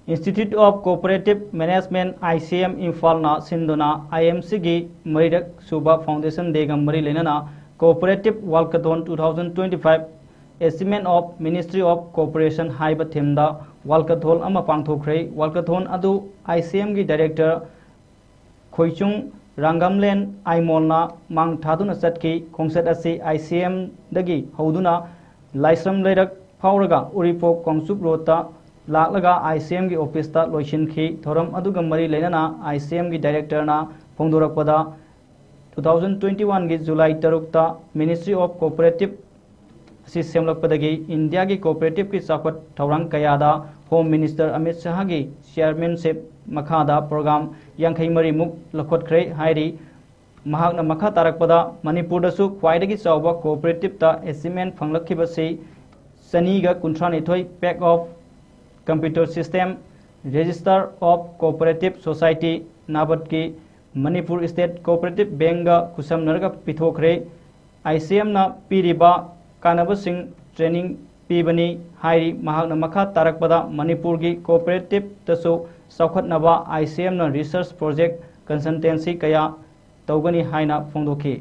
Institute of Cooperative Management, I C M, ꯏꯝꯐꯥꯜꯅ ꯁꯤꯟꯗꯨꯅ I M Cꯒꯤ ꯃꯔꯤꯔꯛ ꯁꯨꯕ Foundation Dayꯒ ꯃꯔꯤ ꯂꯩꯅꯅ Cooperative Walkathon two thousand twenty-five, Achievement of Ministry of Cooperation ꯍꯥꯏꯕ themeꯗ walkathon ꯑꯃ ꯄꯥꯡꯊꯣꯛꯈ꯭ꯔꯦ꯫ Walkathon ꯑꯗꯨ I C Mꯒꯤ director ꯈꯣꯏꯆꯨꯡ ꯔꯥꯡꯒꯝꯂꯦꯟ ꯑꯥꯏꯃꯣꯜꯅ ꯃꯥꯡ ꯊꯥꯗꯨꯅ ꯆꯠꯈꯤ꯫ ꯈꯣꯡꯆꯠ ꯑꯁꯤ ꯑꯥꯏ ꯁꯤ ꯑꯦꯝꯗꯒꯤ ꯍꯧꯗꯨꯅ ꯂꯥꯏꯁ꯭ꯔꯝ ꯂꯩꯔꯛ ꯐꯥꯎꯔꯒ ꯎꯔꯤꯄꯣꯛ ꯀꯣꯡꯆꯨꯞ ꯔꯣꯗꯇ ꯂꯥꯛꯂꯒ ꯑꯥꯏ ꯁꯤ ꯑꯦꯝꯒꯤ ꯑꯣꯐꯤꯁꯇ ꯂꯣꯏꯁꯤꯟꯈꯤ꯫ ꯊꯧꯔꯝ ꯑꯗꯨꯒ ꯃꯔꯤ ꯂꯩꯅꯅ ꯑꯥꯏ ꯁꯤ ꯑꯦꯝꯒꯤ ꯗꯥꯏꯔꯦꯛꯇꯔꯅ ꯐꯣꯡꯗꯣꯔꯛꯄꯗ, ꯇꯨ ꯊꯥꯎꯖꯟ ꯇ꯭ꯋꯦꯟꯇꯤ ꯋꯥꯟꯒꯤ ꯖꯨꯂꯥꯏ ꯇꯔꯨꯛꯇ Ministry of Cooperative ꯑꯁꯤ ꯁꯦꯝꯂꯛꯄꯗꯒꯤ ꯏꯟꯗꯤꯌꯥꯒꯤ ꯀꯣꯑꯣꯄꯔꯦꯇꯤꯚꯀꯤ ꯆꯥꯎꯈꯠ ꯊꯧꯔꯥꯡ ꯀꯌꯥꯗ ꯍꯣꯝ ꯃꯤꯅꯤꯁꯇꯔ ꯑꯃꯤꯠ ꯁꯍꯥꯒꯤ ꯆꯤꯌꯥꯔꯃꯦꯟꯁꯤꯞ ꯃꯈꯥꯗ ꯄ꯭ꯔꯣꯒ꯭ꯔꯥꯝ ꯌꯥꯡꯈꯩ ꯃꯔꯤꯃꯨꯛ ꯂꯧꯈꯠꯈ꯭ꯔꯦ ꯍꯥꯏꯔꯤ꯫ ꯃꯍꯥꯛꯅ ꯃꯈꯥ ꯇꯥꯔꯛꯄꯗ ꯃꯅꯤꯄꯨꯔꯗꯁꯨ ꯈ꯭ꯋꯥꯏꯗꯒꯤ ꯆꯥꯎꯕ ꯀꯣꯑꯣꯄꯔꯦꯇꯤꯚꯇ ꯑꯦꯆꯤꯞꯃꯦꯟ ꯐꯪꯂꯛꯈꯤꯕꯁꯤ ꯆꯅꯤꯒ ꯀꯨꯟꯊ꯭ꯔꯥꯅꯤꯊꯣꯏ pack of computer system, Register of Cooperative Society, ꯅꯥꯕꯠꯀꯤ ꯃꯅꯤꯄꯨꯔ ꯁ꯭ꯇꯦꯠ ꯀꯣꯑꯣꯄꯔꯦꯇꯤꯚ ꯕꯦꯡꯒ ꯈꯨꯠꯁꯝꯅꯔꯒ ꯄꯤꯊꯣꯛꯈ꯭ꯔꯦ꯫ ꯑꯥꯏ ꯁꯤ ꯑꯦꯝꯅ ꯄꯤꯔꯤꯕ ꯀꯥꯟꯅꯕꯁꯤꯡ ꯇ꯭ꯔꯦꯅꯤꯡ ꯄꯤꯕꯅꯤ ꯍꯥꯏꯔꯤ꯫ ꯃꯍꯥꯛꯅ ꯃꯈꯥ ꯇꯥꯔꯛꯄꯗ ꯃꯅꯤꯄꯨꯔꯒꯤ ꯀꯣꯑꯣꯄꯔꯦꯇꯤꯚꯇꯁꯨ ꯆꯥꯎꯈꯠꯅꯕ ꯑꯥꯏ ꯁꯤ ꯑꯦꯝꯅ ꯔꯤꯁꯔꯁ ꯄ꯭ꯔꯣꯖꯦꯛ, ꯀꯟꯁꯜꯇꯦꯟꯁꯤ ꯀꯌꯥ ꯇꯧꯒꯅꯤ ꯍꯥꯏꯅ ꯐꯣꯡꯗꯣꯛꯈꯤ꯫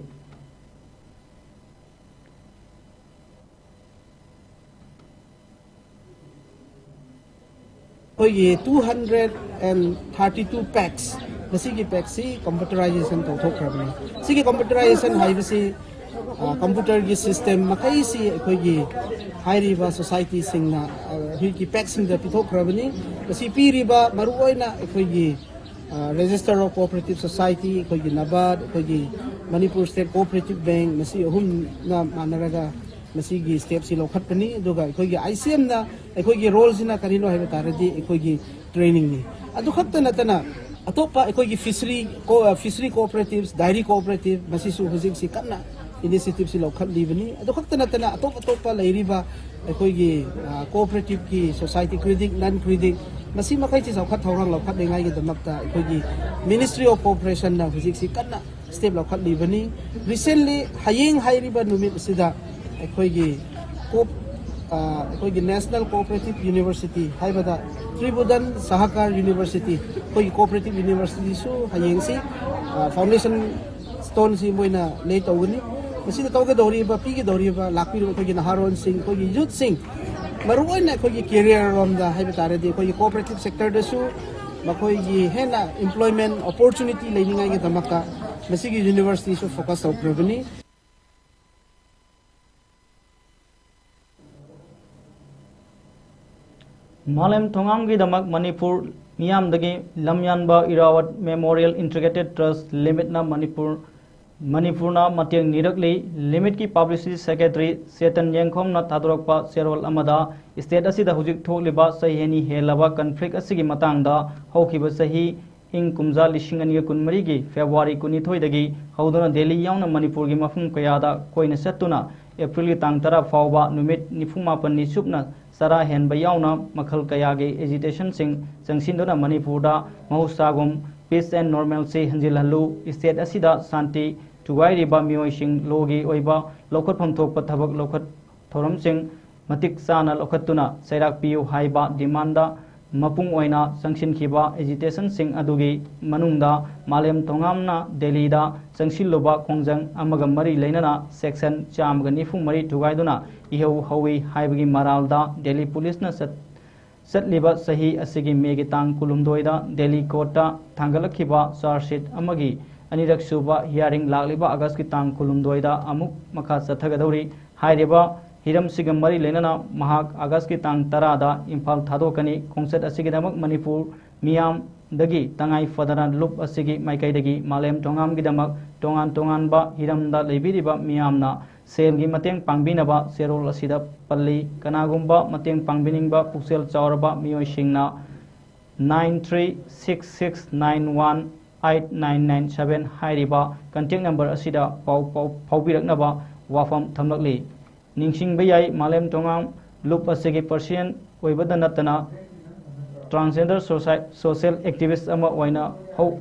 ꯑꯩꯈꯣꯏꯒꯤ two hundred and thirty two packs, ꯃꯁꯤꯒꯤ ꯄꯦꯛꯁꯤ ꯀꯝꯄ꯭ꯌꯨꯇꯔꯥꯏꯖꯦꯁꯟ ꯇꯧꯊꯣꯛꯈ꯭ꯔꯕꯅꯤ꯫ ꯁꯤꯒꯤ ꯀꯝꯄ꯭ꯌꯨꯇꯔꯥꯏꯖꯦꯁꯟ ꯍꯥꯏꯕꯁꯤ, ꯑ, ꯀꯝꯄ꯭ꯌꯨꯇꯔꯒꯤ ꯁꯤꯁꯇꯦꯝ ꯃꯈꯩꯁꯤ ꯑꯩꯈꯣꯏꯒꯤ ꯍꯥꯏꯔꯤꯕ ꯁꯣꯁꯥꯏꯇꯤꯁꯤꯡꯅ, ꯑ, ꯍꯧꯖꯤꯛꯀꯤ ꯄꯦꯛꯁꯤꯡꯗ ꯄꯤꯊꯣꯛꯈ꯭ꯔꯕꯅꯤ꯫ ꯃꯁꯤ ꯄꯤꯔꯤꯕ ꯃꯔꯨꯑꯣꯏꯅ ꯑꯩꯈꯣꯏꯒꯤ, ꯑ, Register of Cooperative Society, ꯑꯩꯈꯣꯏꯒꯤ ꯅꯕꯥꯠ, ꯑꯩꯈꯣꯏꯒꯤ ꯃꯅꯤꯄꯨꯔ ꯁ꯭ꯇꯦꯠ ꯀꯣꯑꯣꯄꯔꯦꯇꯤꯚ ꯕꯦꯡ, ꯃꯁꯤ ꯑꯍꯨꯝꯅ ꯃꯥꯟꯅꯔꯒ ꯃꯁꯤꯒꯤ ꯁ꯭ꯇꯦꯞꯁꯤ ꯂꯧꯈꯠꯄꯅꯤ꯫ ꯑꯗꯨꯒ ꯑꯩꯈꯣꯏꯒꯤ ꯑꯥꯏ ꯁꯤ ꯑꯦꯝꯅ ꯑꯩꯈꯣꯏꯒꯤ ꯔꯣꯜꯁꯤꯅ ꯀꯔꯤꯅꯣ ꯍꯥꯏꯕ ꯇꯥꯔꯗꯤ ꯑꯩꯈꯣꯏꯒꯤ ꯇ꯭ꯔꯦꯅꯤꯡꯅꯤ꯫ ꯑꯗꯨ ꯈꯛꯇ ꯅꯠꯇꯅ ꯑꯇꯣꯞꯄ ꯑꯩꯈꯣꯏꯒꯤ ꯐꯤꯁꯔꯤ ꯀꯣ-, ꯑ, ꯐꯤꯁꯔꯤ ꯀꯣꯑꯣꯄꯔꯦꯇꯤꯚꯁ, ꯗꯥꯏꯔꯤ ꯀꯣꯑꯣꯄꯔꯦꯇꯤꯚ, ꯃꯁꯤꯁꯨ ꯍꯧꯖꯤꯛꯁꯤ ꯀꯟꯅ ꯏꯅꯤꯁꯤꯌꯦꯇꯤꯚꯁꯤ ꯂꯧꯈꯠꯂꯤꯕꯅꯤ꯫ ꯑꯗꯨ ꯈꯛꯇ ꯅꯠꯇꯅ ꯑꯇꯣꯞ ꯑꯇꯣꯞꯄ ꯂꯩꯔꯤꯕ ꯑꯩꯈꯣꯏꯒꯤ, ꯑ, ꯀꯣꯑꯣꯄꯔꯦꯇꯤꯚꯀꯤ ꯁꯣꯁꯥꯏꯇꯤ, ꯀ꯭ꯔꯦꯗꯤꯠ, ꯅꯟ ꯀ꯭ꯔꯦꯗꯤꯠ, ꯃꯁꯤ ꯃꯈꯩꯁꯤ ꯆꯥꯎꯈꯠ ꯊꯧꯔꯥꯡ ꯂꯧꯈꯠꯅꯤꯡꯉꯥꯏꯒꯤꯗꯃꯛꯇ ꯑꯩꯈꯣꯏꯒꯤ Ministry of Cooperationꯅ ꯍꯧꯖꯤꯛꯁꯤ ꯀꯟꯅ ꯁ꯭ꯇꯦꯞ ꯂꯧꯈꯠꯂꯤꯕꯅꯤ꯫ Recently, ꯍꯌꯦꯡ ꯍꯥꯏꯔꯤꯕ ꯅꯨꯃꯤꯠ ꯑꯁꯤꯗ ꯑꯩꯈꯣꯏꯒꯤ ꯀꯣꯞ-, ꯑ, ꯑꯩꯈꯣꯏꯒꯤ National Cooperative University ꯍꯥꯏꯕꯗ ꯇ꯭ꯔꯤꯕꯨꯗꯟ ꯁꯍꯀꯥꯔ ꯌꯨꯅꯤꯚꯔꯁꯤꯇꯤ, ꯑꯩꯈꯣꯏꯒꯤ ꯀꯣꯑꯣꯄꯔꯦꯇꯤꯚ ꯌꯨꯅꯤꯚꯔꯁꯤꯇꯤꯁꯨ ꯍꯌꯦꯡꯁꯤ, ꯑ, ꯐꯥꯎꯟꯗꯦꯁꯟ ꯁ꯭ꯇꯣꯟꯁꯤ ꯃꯣꯏꯅ ꯂꯦ ꯇꯧꯒꯅꯤ꯫ ꯃꯁꯤꯗ ꯇꯧꯒꯗꯧꯔꯤꯕ, ꯄꯤꯒꯗꯧꯔꯤꯕ, ꯂꯥꯛꯄꯤꯔꯤꯕ ꯑꯩꯈꯣꯏꯒꯤ ꯅꯍꯥꯔꯣꯟꯁꯤꯡ, ꯑꯩꯈꯣꯏꯒꯤ ꯌꯨꯠꯁꯤꯡ, ꯃꯔꯨꯑꯣꯏꯅ ꯑꯩꯈꯣꯏꯒꯤ ꯀꯦꯔꯤꯌꯔ ꯔꯣꯝꯗ ꯍꯥꯏꯕ ꯇꯥꯔꯗꯤ ꯑꯩꯈꯣꯏꯒꯤ ꯀꯣꯑꯣꯄꯔꯦꯇꯤꯚ ꯁꯦꯛꯇꯔꯗꯁꯨ ꯃꯈꯣꯏꯒꯤ ꯍꯦꯟꯅ employment opportunity ꯂꯩꯅꯤꯡꯉꯥꯏꯒꯤꯗꯃꯛꯇ ꯃꯁꯤꯒꯤ universityꯁꯨ focus ꯇꯧꯈ꯭ꯔꯕꯅꯤ꯫ ꯃꯥꯂꯦꯝ ꯊꯣꯉꯥꯝꯒꯤꯗꯃꯛ Manipur ꯃꯤꯌꯥꯝꯗꯒꯤ ꯂꯝꯌꯥꯟꯕ ꯏꯔꯥꯋꯠ Memorial Integrated Trust Limitꯅ Manipur ꯃꯅꯤꯄꯨꯔꯅ ꯃꯇꯦꯡ ꯅꯤꯔꯛꯂꯤ꯫ Limitꯀꯤ publicity secretary ꯆꯦꯇꯟ ꯌꯦꯡꯈꯣꯝꯅ ꯊꯥꯗꯣꯔꯛꯄ ꯆꯦꯔꯣꯜ ꯑꯃꯗ state ꯑꯁꯤꯗ ꯍꯧꯖꯤꯛ ꯊꯣꯛꯂꯤꯕ ꯆꯍꯤ ꯑꯅꯤ ꯍꯦꯜꯂꯕ conflict ꯑꯁꯤꯒꯤ ꯃꯇꯥꯡꯗ ꯍꯧꯈꯤꯕ ꯆꯍꯤ ꯏꯪ ꯀꯨꯝꯖꯥ ꯂꯤꯁꯤꯡ ꯑꯅꯤꯒ ꯀꯨꯟꯃꯔꯤꯒꯤ February ꯀꯨꯟꯅꯤꯊꯣꯏꯗꯒꯤ ꯍꯧꯗꯨꯅ ꯗꯦꯜꯂꯤ ꯌꯥꯎꯅ ꯃꯅꯤꯄꯨꯔꯒꯤ ꯃꯐꯝ ꯀꯌꯥꯗ ꯀꯣꯏꯅ ꯆꯠꯇꯨꯅ Aprilꯒꯤ ꯇꯥꯡ ꯇꯔꯥ ꯐꯥꯎꯕ ꯅꯨꯃꯤꯠ ꯅꯤꯐꯨ ꯃꯥꯄꯟꯅꯤ ꯆꯨꯞꯅ ꯆꯔꯥ ꯍꯦꯟꯕ ꯌꯥꯎꯅ ꯃꯈꯜ ꯀꯌꯥꯒꯤ agitationꯁꯤꯡ ꯆꯪꯁꯤꯟꯗꯨꯅ ꯃꯅꯤꯄꯨꯔꯗ ꯃꯍꯧꯁꯥꯒꯨꯝ peace and normalcy ꯍꯟꯖꯤꯜꯍꯜꯂꯨ, state ꯑꯁꯤꯗ ꯁꯥꯟꯇꯤ ꯊꯨꯒꯥꯏꯔꯤꯕ ꯃꯤꯑꯣꯏꯁꯤꯡ lawꯒꯤ ꯑꯣꯏꯕ ꯂꯧꯈꯠꯐꯝ ꯊꯣꯛꯄ ꯊꯕꯛ ꯂꯧꯈꯠ ꯊꯧꯔꯝꯁꯤꯡ ꯃꯇꯤꯛ ꯆꯥꯅ ꯂꯧꯈꯠꯇꯨꯅ ꯆꯩꯔꯥꯛ ꯄꯤꯌꯨ ꯍꯥꯏꯕ demandꯗ ꯃꯄꯨꯡ ꯑꯣꯏꯅ ꯆꯪꯁꯤꯟꯈꯤꯕ agitationꯁꯤꯡ ꯑꯗꯨꯒꯤ ꯃꯅꯨꯡꯗ ꯃꯥꯂꯦꯝ ꯊꯣꯉꯥꯝꯅ ꯗꯦꯜꯂꯤꯗ ꯆꯪꯁꯤꯜꯂꯨꯕ ꯈꯣꯡꯖꯪ ꯑꯃꯒ ꯃꯔꯤ ꯂꯩꯅꯅ section ꯆꯥꯝꯃꯒ ꯅꯤꯐꯨ ꯃꯔꯤ ꯊꯨꯒꯥꯏꯗꯨꯅ ꯏꯍꯧ ꯍꯧꯏ ꯍꯥꯏꯕꯒꯤ ꯃꯔꯥꯜꯗ ꯗꯦꯜꯂꯤ policeꯅ ꯆꯠ-, ꯆꯠꯂꯤꯕ ꯆꯍꯤ ꯑꯁꯤꯒꯤ Mayꯒꯤ ꯇꯥꯡ ꯀꯨꯟꯍꯨꯝꯗꯣꯏꯗ ꯗꯦꯜꯂꯤ courtꯇ ꯊꯥꯡꯒꯠꯂꯛꯈꯤꯕ charge sheet ꯑꯃꯒꯤ ꯑꯅꯤꯔꯛ ꯁꯨꯕ hearing ꯂꯥꯛꯂꯤꯕ Augustꯀꯤ ꯇꯥꯡ ꯀꯨꯟꯍꯨꯝꯗꯣꯏꯗ ꯑꯃꯨꯛ ꯃꯈꯥ ꯆꯠꯊꯒꯗꯧꯔꯤ꯫ ꯍꯥꯏꯔꯤꯕ ꯍꯤꯔꯝꯁꯤꯒ ꯃꯔꯤ ꯂꯩꯅꯅ ꯃꯍꯥꯛ Augustꯀꯤ ꯇꯥꯡ ꯇꯔꯥꯗ ꯏꯝꯐꯥꯜ ꯊꯥꯗꯣꯛꯀꯅꯤ꯫ ꯈꯣꯡꯆꯠ ꯑꯁꯤꯒꯤꯗꯃꯛ ꯃꯅꯤꯄꯨꯔ ꯃꯤꯌꯥꯝꯗꯒꯤ ꯇꯉꯥꯏ ꯐꯗꯅ ꯂꯨꯞ ꯑꯁꯤꯒꯤ ꯃꯥꯏꯀꯩꯗꯒꯤ ꯃꯥꯂꯦꯝ ꯊꯣꯉꯥꯝꯒꯤꯗꯃꯛ ꯇꯣꯉꯥꯟ ꯇꯣꯉꯥꯟꯕ ꯍꯤꯔꯝꯗ ꯂꯩꯕꯤꯔꯤꯕ ꯃꯤꯌꯥꯝꯅ ꯁꯦꯜꯒꯤ ꯃꯇꯦꯡ ꯄꯥꯡꯕꯤꯅꯕ ꯆꯦꯔꯣꯜ ꯑꯁꯤꯗ ꯄꯜꯂꯤ꯫ ꯀꯅꯥꯒꯨꯝꯕ ꯃꯇꯦꯡ ꯄꯥꯡꯕꯤꯅꯤꯡꯕ ꯄꯨꯛꯆꯦꯜ ꯆꯥꯎꯔꯕ ꯃꯤꯑꯣꯏꯁꯤꯡꯅ nine three six six nine one eight nine nine seven ꯍꯥꯏꯔꯤꯕ contact number ꯑꯁꯤꯗ ꯄꯥꯎ, ꯄꯥꯎ ꯐꯥꯎꯕꯤꯔꯛꯅꯕ ꯋꯥꯐꯝ ꯊꯝꯂꯛꯂꯤ꯫ ꯅꯤꯡꯁꯤꯡꯕ ꯌꯥꯏ, ꯃꯥꯂꯦꯝ ꯊꯣꯉꯥꯝ ꯂꯨꯞ ꯑꯁꯤꯒꯤ president ꯑꯣꯏꯕꯗ ꯅꯠꯇꯅ transgender society, social activist ꯑꯃ ꯑꯣꯏꯅ ꯍꯧ-,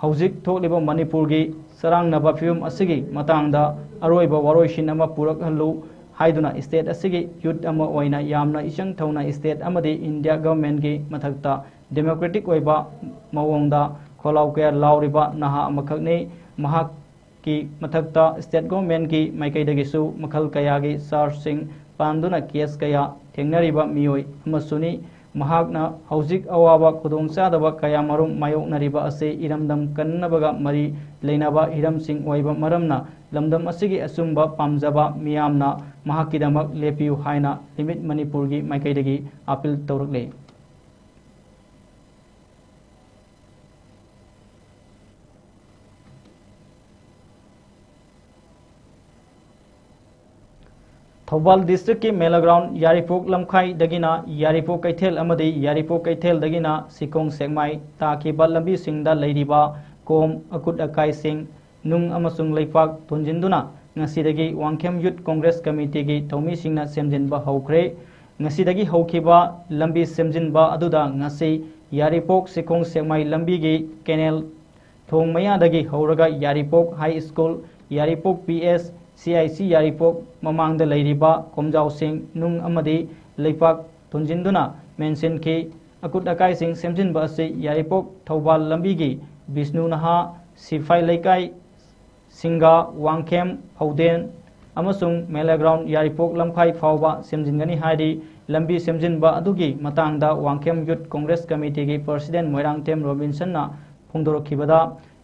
ꯍꯧꯖꯤꯛ ꯊꯣꯛꯂꯤꯕ ꯃꯅꯤꯄꯨꯔꯒꯤ ꯆꯔꯥꯡꯅꯕ ꯐꯤꯕꯝ ꯑꯁꯤꯒꯤ ꯃꯇꯥꯡꯗ ꯑꯔꯣꯏꯕ ꯋꯥꯔꯣꯏꯁꯤꯟ ꯑꯃ ꯄꯨꯔꯛꯍꯜꯂꯨ ꯍꯥꯏꯗꯨꯅ state ꯑꯁꯤꯒꯤ youth ꯑꯃ ꯑꯣꯏꯅ ꯌꯥꯝꯅ ꯏꯆꯪ ꯊꯧꯅ state ꯑꯃꯗꯤ India governmentꯀꯤ ꯃꯊꯛꯇ democratic ꯑꯣꯏꯕ ꯃꯑꯣꯡꯗ ꯈꯣꯜꯂꯥꯎ ꯀꯌꯥ ꯂꯥꯎꯔꯤꯕ ꯅꯍꯥ ꯑꯃꯈꯛꯅꯤ꯫ ꯃꯍꯥꯛꯀꯤ ꯃꯊꯛꯇ state governmentꯀꯤ ꯃꯥꯏꯀꯩꯗꯒꯤꯁꯨ ꯃꯈꯜ ꯀꯌꯥꯒꯤ chargeꯁꯤꯡ ꯄꯥꯟꯗꯨꯅ case ꯀꯌꯥ ꯊꯦꯡꯅꯔꯤꯕ ꯃꯤꯑꯣꯏ ꯑꯃꯁꯨꯅꯤ꯫ ꯃꯍꯥꯛꯅ ꯍꯧꯖꯤꯛ ꯑꯋꯥꯕ ꯈꯨꯗꯣꯡꯆꯥꯗꯕ ꯀꯌꯥ ꯃꯔꯨꯝ ꯃꯥꯌꯣꯛꯅꯔꯤꯕ ꯑꯁꯤ ꯏꯔꯝꯗꯝ ꯀꯟꯅꯕꯒ ꯃꯔꯤ ꯂꯩꯅꯕ ꯍꯤꯔꯝꯁꯤꯡ ꯑꯣꯏꯕ ꯃꯔꯝꯅ, ꯂꯝꯗꯝ ꯑꯁꯤꯒꯤ ꯑꯆꯨꯝꯕ ꯄꯥꯝꯖꯕ ꯃꯤꯌꯥꯝꯅ ꯃꯍꯥꯛꯀꯤꯗꯃꯛ ꯂꯦꯞꯄꯤꯌꯨ ꯍꯥꯏꯅ ꯂꯤꯃꯤꯠ ꯃꯅꯤꯄꯨꯔꯒꯤ ꯃꯥꯏꯀꯩꯗꯒꯤ ꯑꯥꯄꯤꯜ ꯇꯧꯔꯛꯂꯤ꯫ ꯊꯧꯕꯥꯜ ꯗꯤꯁꯇ꯭ꯔꯤꯛꯀꯤ ꯃꯦꯂꯥꯒ꯭ꯔꯥꯎꯟ ꯌꯥꯏꯔꯤꯄꯣꯛ ꯂꯝꯈꯥꯏꯗꯒꯤꯅ ꯌꯥꯏꯔꯤꯄꯣꯛ ꯀꯩꯊꯦꯜ ꯑꯃꯗꯤ ꯌꯥꯏꯔꯤꯄꯣꯛ ꯀꯩꯊꯦꯜꯗꯒꯤꯅ ꯁꯤꯈꯣꯡ ꯁꯦꯛꯃꯥꯏ ꯇꯥꯈꯤꯕ ꯂꯝꯕꯤꯁꯤꯡꯗ ꯂꯩꯔꯤꯕ ꯀꯣꯝ, ꯑꯀꯨꯠ ꯑꯀꯥꯏꯁꯤꯡ, ꯅꯨꯡ ꯑꯃꯁꯨꯡ ꯂꯩꯄꯥꯛ ꯊꯣꯟꯖꯤꯟꯗꯨꯅ ꯉꯁꯤꯗꯒꯤ ꯋꯥꯡꯈꯦꯝ ꯌꯨꯠ ꯀꯣꯡꯒ꯭ꯔꯦꯁ ꯀꯃꯤꯇꯤꯒꯤ ꯊꯧꯃꯤꯁꯤꯡꯅ ꯁꯦꯝꯖꯤꯟꯕ ꯍꯧꯈ꯭ꯔꯦ꯫ ꯉꯁꯤꯗꯒꯤ ꯍꯧꯈꯤꯕ ꯂꯝꯕꯤ ꯁꯦꯝꯖꯤꯟꯕ ꯑꯗꯨꯗ ꯉꯁꯤ ꯌꯥꯏꯔꯤꯄꯣꯛ ꯁꯤꯈꯣꯡ ꯁꯦꯛꯃꯥꯏ ꯂꯝꯕꯤꯒꯤ ꯀꯦꯅꯦꯜ ꯊꯣꯡ ꯃꯌꯥꯗꯒꯤ ꯍꯧꯔꯒ ꯌꯥꯏꯔꯤꯄꯣꯛ high school, Yairipok P S, C I C ꯌꯥꯏꯔꯤꯄꯣꯛ ꯃꯃꯥꯡꯗ ꯂꯩꯔꯤꯕ ꯀꯣꯝꯖꯥꯎꯁꯤꯡ, ꯅꯨꯡ ꯑꯃꯗꯤ ꯂꯩꯄꯥꯛ ꯊꯣꯟꯖꯤꯟꯗꯨꯅ ꯃꯦꯟꯁꯤꯟꯈꯤ꯫ ꯑꯀꯨꯠ ꯑꯀꯥꯏꯁꯤꯡ ꯁꯦꯝꯖꯤꯟꯕ ꯑꯁꯤ ꯌꯥꯏꯔꯤꯄꯣꯛ ꯊꯧꯕꯥꯜ ꯂꯝꯕꯤꯒꯤ ꯕꯤꯁꯅꯨ ꯅꯍꯥ, ꯁꯤꯐꯥꯏ ꯂꯩꯀꯥꯏ, ꯁꯤꯡꯒꯥ, ꯋꯥꯡꯈꯦꯝ, ꯐꯧꯗꯦꯟ ꯑꯃꯁꯨꯡ ꯃꯦꯂꯥꯒ꯭ꯔꯥꯎꯟ ꯌꯥꯏꯔꯤꯄꯣꯛ ꯂꯝꯈꯥꯏ ꯐꯥꯎꯕ ꯁꯦꯝꯖꯤꯟꯒꯅꯤ ꯍꯥꯏꯔꯤ꯫ ꯂꯝꯕꯤ ꯁꯦꯝꯖꯤꯟꯕ ꯑꯗꯨꯒꯤ ꯃꯇꯥꯡꯗ ꯋꯥꯡꯈꯦꯝ ꯌꯨꯠ ꯀꯣꯡꯒ꯭ꯔꯦꯁ ꯀꯃꯤꯇꯤꯒꯤ ꯄ꯭ꯔꯁꯤꯗꯦꯟ ꯃꯣꯏꯔꯥꯡꯊꯦꯝ ꯔꯣꯕꯤꯟꯁꯟꯅ ꯐꯣꯡꯗꯣꯔꯛꯈꯤꯕꯗ,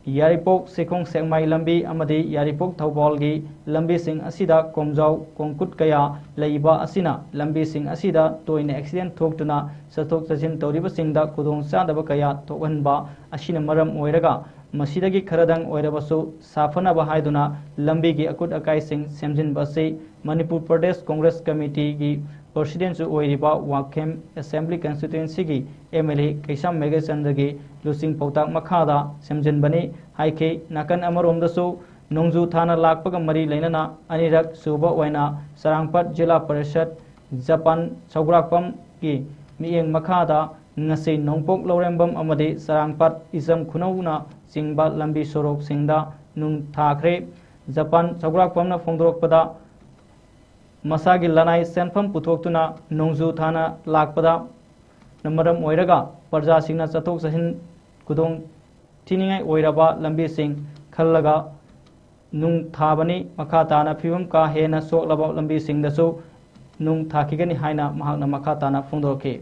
ꯌꯥꯏꯔꯤꯄꯣꯛ ꯁꯤꯈꯣꯡ ꯁꯦꯛꯃꯥꯏ ꯂꯝꯕꯤ ꯑꯃꯗꯤ ꯌꯥꯏꯔꯤꯄꯣꯛ ꯊꯧꯕꯥꯜꯒꯤ ꯂꯝꯕꯤꯁꯤꯡ ꯑꯁꯤꯗ ꯀꯣꯝꯖꯥꯎ ꯀꯣꯡꯀꯨꯠ ꯀꯌꯥ ꯂꯩꯕ ꯑꯁꯤꯅ ꯂꯝꯕꯤꯁꯤꯡ ꯑꯁꯤꯗ ꯇꯣꯏꯅ ꯑꯦꯛꯁꯤꯗꯦꯟ ꯊꯣꯛꯇꯨꯅ ꯆꯠꯊꯣꯛ ꯆꯠꯁꯤꯟ ꯇꯧꯔꯤꯕꯁꯤꯡꯗ ꯈꯨꯗꯣꯡꯆꯥꯗꯕ ꯀꯌꯥ ꯊꯣꯛꯍꯟꯕ ꯑꯁꯤꯅ ꯃꯔꯝ ꯑꯣꯏꯔꯒ, ꯃꯁꯤꯗꯒꯤ ꯈꯔꯗꯪ ꯑꯣꯏꯔꯕꯁꯨ ꯁꯥꯐꯅꯕ ꯍꯥꯏꯗꯨꯅ ꯂꯝꯕꯤꯒꯤ ꯑꯀꯨꯠ ꯑꯀꯥꯏꯁꯤꯡ ꯁꯦꯝꯖꯤꯟꯕ ꯑꯁꯤ ꯃꯅꯤꯄꯨꯔ ꯄ꯭ꯔꯗꯦꯁ ꯀꯣꯡꯒ꯭ꯔꯦꯁ ꯀꯃꯤꯇꯤꯒꯤ ꯄ꯭ꯔꯁꯤꯗꯦꯟꯁꯨ ꯑꯣꯏꯔꯤꯕ ꯋꯥꯡꯈꯦꯝ ꯑꯦꯁꯦꯝꯕ꯭ꯂꯤ ꯀꯟꯁꯇꯤꯇ꯭ꯋꯦꯟꯁꯤꯒꯤ ꯑꯦꯝ ꯑꯦꯜ ꯑꯦ ꯀꯩꯁꯥꯝ ꯃꯦꯘꯆꯟꯗ꯭ꯔꯒꯤ ꯂꯨꯆꯤꯡ ꯄꯥꯎꯇꯥꯛ ꯃꯈꯥꯗ ꯁꯦꯝꯖꯤꯟꯕꯅꯤ ꯍꯥꯏꯈꯤ꯫ ꯅꯥꯀꯟ ꯑꯃꯔꯣꯝꯗꯁꯨ ꯅꯣꯡꯖꯨ ꯊꯥꯅ ꯂꯥꯛꯄꯒ ꯃꯔꯤ ꯂꯩꯅꯅ ꯑꯅꯤꯔꯛ ꯁꯨꯕ ꯑꯣꯏꯅ ꯆꯔꯥꯡꯄꯥꯠ ꯖꯤꯂꯥ ꯄꯔꯤꯁꯠ ꯖꯄꯥꯟ ꯁꯧꯒ꯭ꯔꯥꯛꯄꯝꯒꯤ ꯃꯤꯠꯌꯦꯡ ꯃꯈꯥꯗ ꯉꯁꯤ ꯅꯣꯡꯄꯣꯛ ꯂꯧꯔꯦꯝꯕꯝ ꯑꯃꯗꯤ ꯆꯔꯥꯡꯄꯥꯠ ꯏꯆꯝ ꯈꯨꯅꯧꯅ ꯆꯤꯡꯕ ꯂꯝꯕꯤ ꯁꯣꯔꯣꯛꯁꯤꯡꯗ ꯅꯨꯡ ꯊꯥꯈ꯭ꯔꯦ꯫ ꯖꯄꯥꯟ ꯁꯧꯒ꯭ꯔꯥꯛꯄꯝꯅ ꯐꯣꯡꯗꯣꯔꯛꯄꯗ, ꯃꯁꯥꯒꯤ ꯂꯅꯥꯏ ꯁꯦꯟꯐꯝ ꯄꯨꯊꯣꯛꯇꯨꯅ ꯅꯣꯡꯖꯨ ꯊꯥꯅ ꯂꯥꯛꯄꯗ ꯃꯔꯝ ꯑꯣꯏꯔꯒ ꯄ꯭ꯔꯖꯥꯁꯤꯡꯅ ꯆꯠꯊꯣꯛ ꯆꯠꯁꯤꯟ ꯈꯨꯗꯣꯡ ꯊꯤꯅꯤꯡꯉꯥꯏ ꯑꯣꯏꯔꯕ ꯂꯝꯕꯤꯁꯤꯡ ꯈꯜꯂꯒ ꯅꯨꯡ ꯊꯥꯕꯅꯤ꯫ ꯃꯈꯥ ꯇꯥꯅ ꯐꯤꯕꯝ ꯀꯥ ꯍꯦꯟꯅ ꯁꯣꯛꯂꯕ ꯂꯝꯕꯤꯁꯤꯡꯗꯁꯨ ꯅꯨꯡ ꯊꯥꯈꯤꯒꯅꯤ ꯍꯥꯏꯅ ꯃꯍꯥꯛꯅ ꯃꯈꯥ ꯇꯥꯅ ꯐꯣꯡꯗꯣꯔꯛꯈꯤ꯫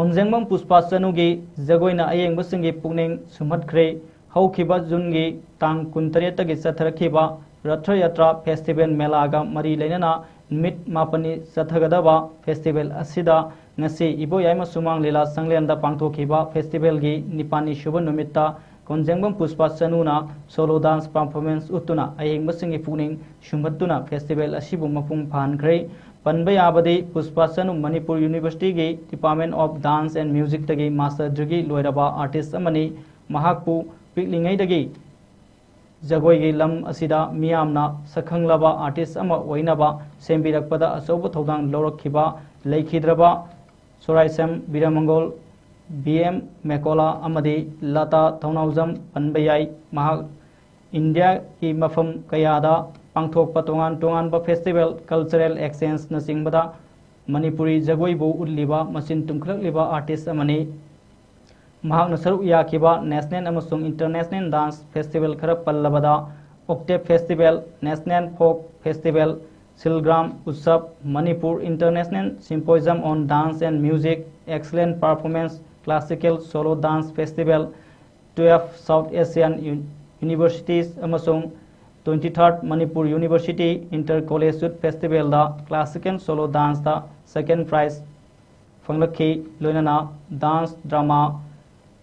ꯀꯣꯟꯖꯦꯡꯕꯝ ꯄꯨꯁꯄꯥ ꯆꯅꯨꯒꯤ ꯖꯒꯣꯏꯅ ꯑꯌꯦꯡꯕꯁꯤꯡꯒꯤ ꯄꯨꯛꯅꯤꯡ ꯁꯨꯝꯍꯠꯈ꯭ꯔꯦ꯫ ꯍꯧꯈꯤꯕ ꯖꯨꯟꯒꯤ ꯇꯥꯡ ꯀꯨꯟꯇꯔꯦꯠꯇꯒꯤ ꯆꯠꯊꯔꯛꯈꯤꯕ ꯔꯊ ꯌꯥꯇ꯭ꯔꯥ ꯐꯦꯁꯇꯤꯚꯦꯜ ꯃꯦꯂꯥꯒ ꯃꯔꯤ ꯂꯩꯅꯅ ꯅꯨꯃꯤꯠ ꯃꯥꯄꯟꯅꯤ ꯆꯠꯊꯒꯗꯕ ꯐꯦꯁꯇꯤꯚꯦꯜ ꯑꯁꯤꯗ ꯉꯁꯤ ꯏꯕꯣꯌꯥꯏꯃ ꯁꯨꯃꯥꯡ ꯂꯤꯂꯥ ꯁꯪꯂꯦꯟꯗ ꯄꯥꯡꯊꯣꯛꯈꯤꯕ ꯐꯦꯁꯇꯤꯚꯦꯜꯒꯤ ꯅꯤꯄꯥꯜꯅꯤ ꯁꯨꯕ ꯅꯨꯃꯤꯠꯇ ꯀꯣꯟꯖꯦꯡꯕꯝ ꯄꯨꯁꯄꯥ ꯆꯅꯨꯅ ꯁꯣꯂꯣ ꯗꯥꯟꯁ ꯄꯔꯐꯣꯔꯃꯦꯟꯁ ꯎꯠꯇꯨꯅ ꯑꯌꯦꯡꯕꯁꯤꯡꯒꯤ ꯄꯨꯛꯅꯤꯡ ꯁꯨꯝꯍꯠꯇꯨꯅ ꯐꯦꯁꯇꯤꯚꯦꯜ ꯑꯁꯤꯕꯨ ꯃꯄꯨꯡ ꯐꯥꯍꯟꯈ꯭ꯔꯦ꯫ ꯄꯟꯕ ꯌꯥꯕꯗꯤ ꯄꯨꯁꯄꯥ ꯆꯅꯨ ꯃꯅꯤꯄꯨꯔ ꯌꯨꯅꯤꯚꯔꯁꯤꯇꯤꯒꯤ Department of Dance and Musicꯇꯒꯤ ꯃꯥꯁꯇꯔ ꯗꯤꯒ꯭ꯔꯤ ꯂꯣꯏꯔꯕ ꯑꯥꯔꯇꯤꯁ ꯑꯃꯅꯤ꯫ ꯃꯍꯥꯛꯄꯨ ꯄꯤꯛꯂꯤꯉꯩꯗꯒꯤ ꯖꯒꯣꯏꯒꯤ ꯂꯝ ꯑꯁꯤꯗ ꯃꯤꯌꯥꯝꯅ ꯁꯛꯈꯪꯂꯕ ꯑꯥꯔꯇꯤꯁ ꯑꯃ ꯑꯣꯏꯅꯕ ꯁꯦꯝꯕꯤꯔꯛꯄꯗ ꯑꯆꯧꯕ ꯊꯧꯗꯥꯡ ꯂꯧꯔꯛꯈꯤꯕ ꯂꯩꯈꯤꯗ꯭ꯔꯕ ꯁꯣꯔꯥꯏꯁꯝ ꯕꯤꯔꯃꯪꯒꯣꯜ, ꯕꯤ ꯑꯦꯝ ꯃꯦꯀꯣꯂꯥ ꯑꯃꯗꯤ ꯂꯇꯥ ꯊꯧꯅꯥꯎꯖꯝ ꯄꯟꯕ ꯌꯥꯏ꯫ ꯃꯍꯥꯛ ꯏꯟꯗꯤꯌꯥꯒꯤ ꯃꯐꯝ ꯀꯌꯥꯗ ꯄꯥꯡꯊꯣꯛꯄ ꯇꯣꯉꯥꯟ ꯇꯣꯉꯥꯟꯕ ꯐꯦꯁꯇꯤꯚꯦꯜ, ꯀꯜꯆꯔꯦꯜ ꯑꯦꯛꯁꯆꯦꯟꯖꯅꯆꯤꯡꯕꯗ ꯃꯅꯤꯄꯨꯔꯤ ꯖꯒꯣꯏꯕꯨ ꯎꯠꯂꯤꯕ ꯃꯆꯤꯟ ꯇꯨꯝꯈꯠꯂꯛꯂꯤꯕ ꯑꯥꯔꯇꯤꯁ ꯑꯃꯅꯤ꯫ ꯃꯍꯥꯛꯅ ꯁꯔꯨꯛ ꯌꯥꯈꯤꯕ ꯅꯦꯁꯅꯦꯜ ꯑꯃꯁꯨꯡ ꯏꯟꯇꯔꯅꯦꯁꯅꯦꯜ ꯗꯥꯟꯁ ꯐꯦꯁꯇꯤꯚꯦꯜ ꯈꯔ ꯄꯜꯂꯕꯗ octave festival, national folk festival, Shilpgram Utsav, Manipur international symposium on dance and music, excellent performance, classical solo dance festival, twelfth South Asian universities ꯑꯃꯁꯨꯡ twenty third Manipur university inter college youth ꯐꯦꯁꯇꯤꯚꯦꯜꯗ classical solo ꯗꯥꯟꯁꯇ second prize ꯐꯪꯂꯛꯈꯤ꯫ ꯂꯣꯏꯅꯅ dance, drama,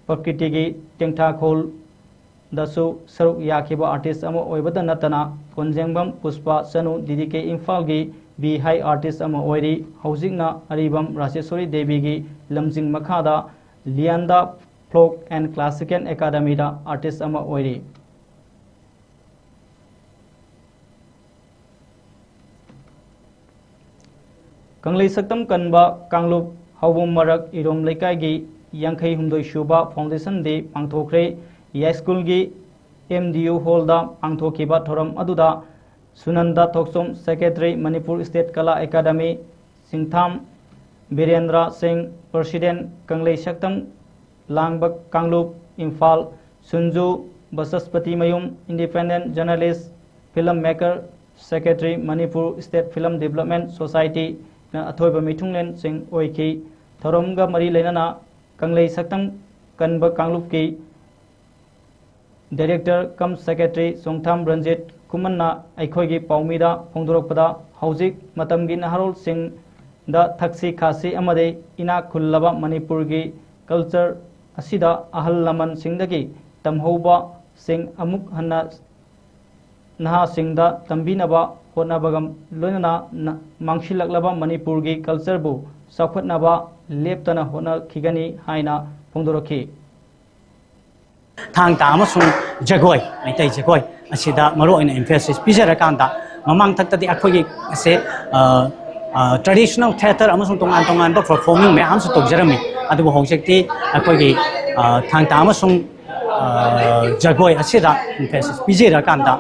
ꯄ꯭ꯔꯀ꯭ꯔꯤꯇꯤꯒꯤ ꯇꯦꯡꯊꯥꯈꯣꯜꯗꯁꯨ ꯁꯔꯨꯛ ꯌꯥꯈꯤꯕ artist ꯑꯃ ꯑꯣꯏꯕꯗ ꯅꯠꯇꯅ ꯀꯣꯟꯖꯦꯡꯕꯝ ꯄꯨꯁꯄꯥ ꯆꯅꯨ ꯗꯤ D K ꯏꯝꯐꯥꯜꯒꯤ ꯕꯤ ꯍꯥꯏ ꯑꯥꯔꯇꯤꯁ ꯑꯃ ꯑꯣꯏꯔꯤ꯫ ꯍꯧꯖꯤꯛꯅ ꯑꯔꯤꯕꯝ ꯔꯥꯖꯦꯁꯣꯔꯤ ꯗꯦꯕꯤꯒꯤ ꯂꯝꯖꯤꯡ ꯃꯈꯥꯗ ꯂꯤꯌꯥꯟꯗꯥ ꯐꯣꯛ ꯑꯦꯟ ꯀ꯭ꯂꯥꯁꯤꯀꯦꯜ ꯑꯦꯀꯥꯗꯃꯤꯗ ꯑꯥꯔꯇꯤꯁ ꯑꯃ ꯑꯣꯏꯔꯤ꯫ ꯀꯪꯂꯩ ꯁꯛꯇꯝ ꯀꯟꯕ ꯀꯥꯡꯂꯨꯞ ꯍꯥꯎꯕꯝ ꯃꯔꯛ ꯏꯔꯣꯝ ꯂꯩꯀꯥꯏꯒꯤ ꯌꯥꯡꯈꯩ ꯍꯨꯝꯗꯣꯏ ꯁꯨꯕ ꯐꯥꯎꯟꯗꯦꯁꯟ ꯗꯦ ꯄꯥꯡꯊꯣꯛꯈ꯭ꯔꯦ꯫ ꯌꯥꯏꯁ꯭ꯀꯨꯜꯒꯤ ꯑꯦꯝ ꯗꯤ ꯌꯨ ꯍꯣꯜꯗ ꯄꯥꯡꯊꯣꯛꯈꯤꯕ ꯊꯧꯔꯝ ꯑꯗꯨꯗ ꯁꯨꯅꯟꯗ ꯊꯣꯛꯆꯣꯝ, ꯁꯦꯀ꯭ꯔꯦꯇꯔꯤ, ꯃꯅꯤꯄꯨꯔ ꯁ꯭ꯇꯦꯠ ꯀꯂꯥ ꯑꯦꯀꯥꯗꯃꯤ, ꯁꯤꯡꯊꯥꯝ ꯕꯤꯔꯦꯟꯗ꯭ꯔ ꯁꯤꯡ, ꯄ꯭ꯔꯁꯤꯗꯦꯟꯠ, ꯀꯪꯂꯩ ꯁꯛꯇꯝ ꯂꯥꯡꯕ ꯀꯥꯡꯂꯨꯞ, Imphal, Sunzu Bachaspatimayum, independent journalist, film maker, secretary, Manipur state film development ꯁꯣꯁꯥꯏꯇꯤꯅ ꯑꯊꯣꯏꯕ ꯃꯤꯊꯨꯡꯂꯦꯟꯁꯤꯡ ꯑꯣꯏꯈꯤ꯫ ꯊꯧꯔꯝꯒ ꯃꯔꯤ ꯂꯩꯅꯅ ꯀꯪꯂꯩ ꯁꯛꯇꯝ ꯀꯟꯕ ꯀꯥꯡꯂꯨꯞꯀꯤ Director cum Secretary ꯆꯣꯡꯊꯥꯝ ꯔꯟꯖꯤꯠ ꯈꯨꯃꯟꯅ ꯑꯩꯈꯣꯏꯒꯤ ꯄꯥꯎꯃꯤꯗ ꯐꯣꯡꯗꯣꯔꯛꯄꯗ, ꯍꯧꯖꯤꯛ ꯃꯇꯝꯒꯤ ꯅꯍꯥꯔꯣꯜꯁꯤꯡꯗ ꯊꯛꯁꯤ ꯈꯥꯁꯤ ꯑꯃꯗꯤ ꯏꯅꯥꯛ ꯈꯨꯜꯂꯕ ꯃꯅꯤꯄꯨꯔꯒꯤ culture ꯑꯁꯤꯗ ꯑꯍꯜ ꯂꯃꯟꯁꯤꯡꯗꯒꯤ ꯇꯝꯍꯧꯕꯁꯤꯡ ꯑꯃꯨꯛ ꯍꯟꯅ ꯅꯍꯥꯁꯤꯡꯗ ꯇꯝꯕꯤꯅꯕ ꯍꯣꯠꯅꯕꯒ ꯂꯣꯏꯅꯅ ꯅ-, ꯃꯥꯡꯁꯤꯜꯂꯛꯂꯕ ꯃꯅꯤꯄꯨꯔꯒꯤ cultureꯕꯨ ꯆꯥꯎꯈꯠꯅꯕ ꯂꯦꯞꯇꯅ ꯍꯣꯠꯅꯈꯤꯒꯅꯤ ꯍꯥꯏꯅ ꯐꯣꯡꯗꯣꯔꯛꯈꯤ꯫ ꯊꯥꯡ ꯇꯥ ꯑꯃꯁꯨꯡ ꯖꯒꯣꯏ, ꯃꯩꯇꯩ ꯖꯒꯣꯏ ꯑꯁꯤꯗ ꯃꯔꯨꯑꯣꯏꯅ emphasis ꯄꯤꯖꯔꯀꯥꯟꯗ, ꯃꯃꯥꯡ ꯊꯛꯇꯗꯤ ꯑꯩꯈꯣꯏꯒꯤ ꯑꯁꯦ, ꯑ, ꯑ, traditional theatre ꯑꯃꯁꯨꯡ ꯇꯣꯉꯥꯟ ꯇꯣꯉꯥꯟꯕ performing ꯃꯌꯥꯝꯁꯨ ꯇꯧꯖꯔꯝꯃꯤ꯫ ꯑꯗꯨꯕꯨ ꯍꯧꯖꯤꯛꯇꯤ ꯑꯩꯈꯣꯏꯒꯤ, ꯑ, ꯊꯥꯡ ꯇꯥ ꯑꯃꯁꯨꯡ, ꯑ, ꯖꯒꯣꯏ ꯑꯁꯤꯗ emphasis ꯄꯤꯖꯔꯀꯥꯟꯗ,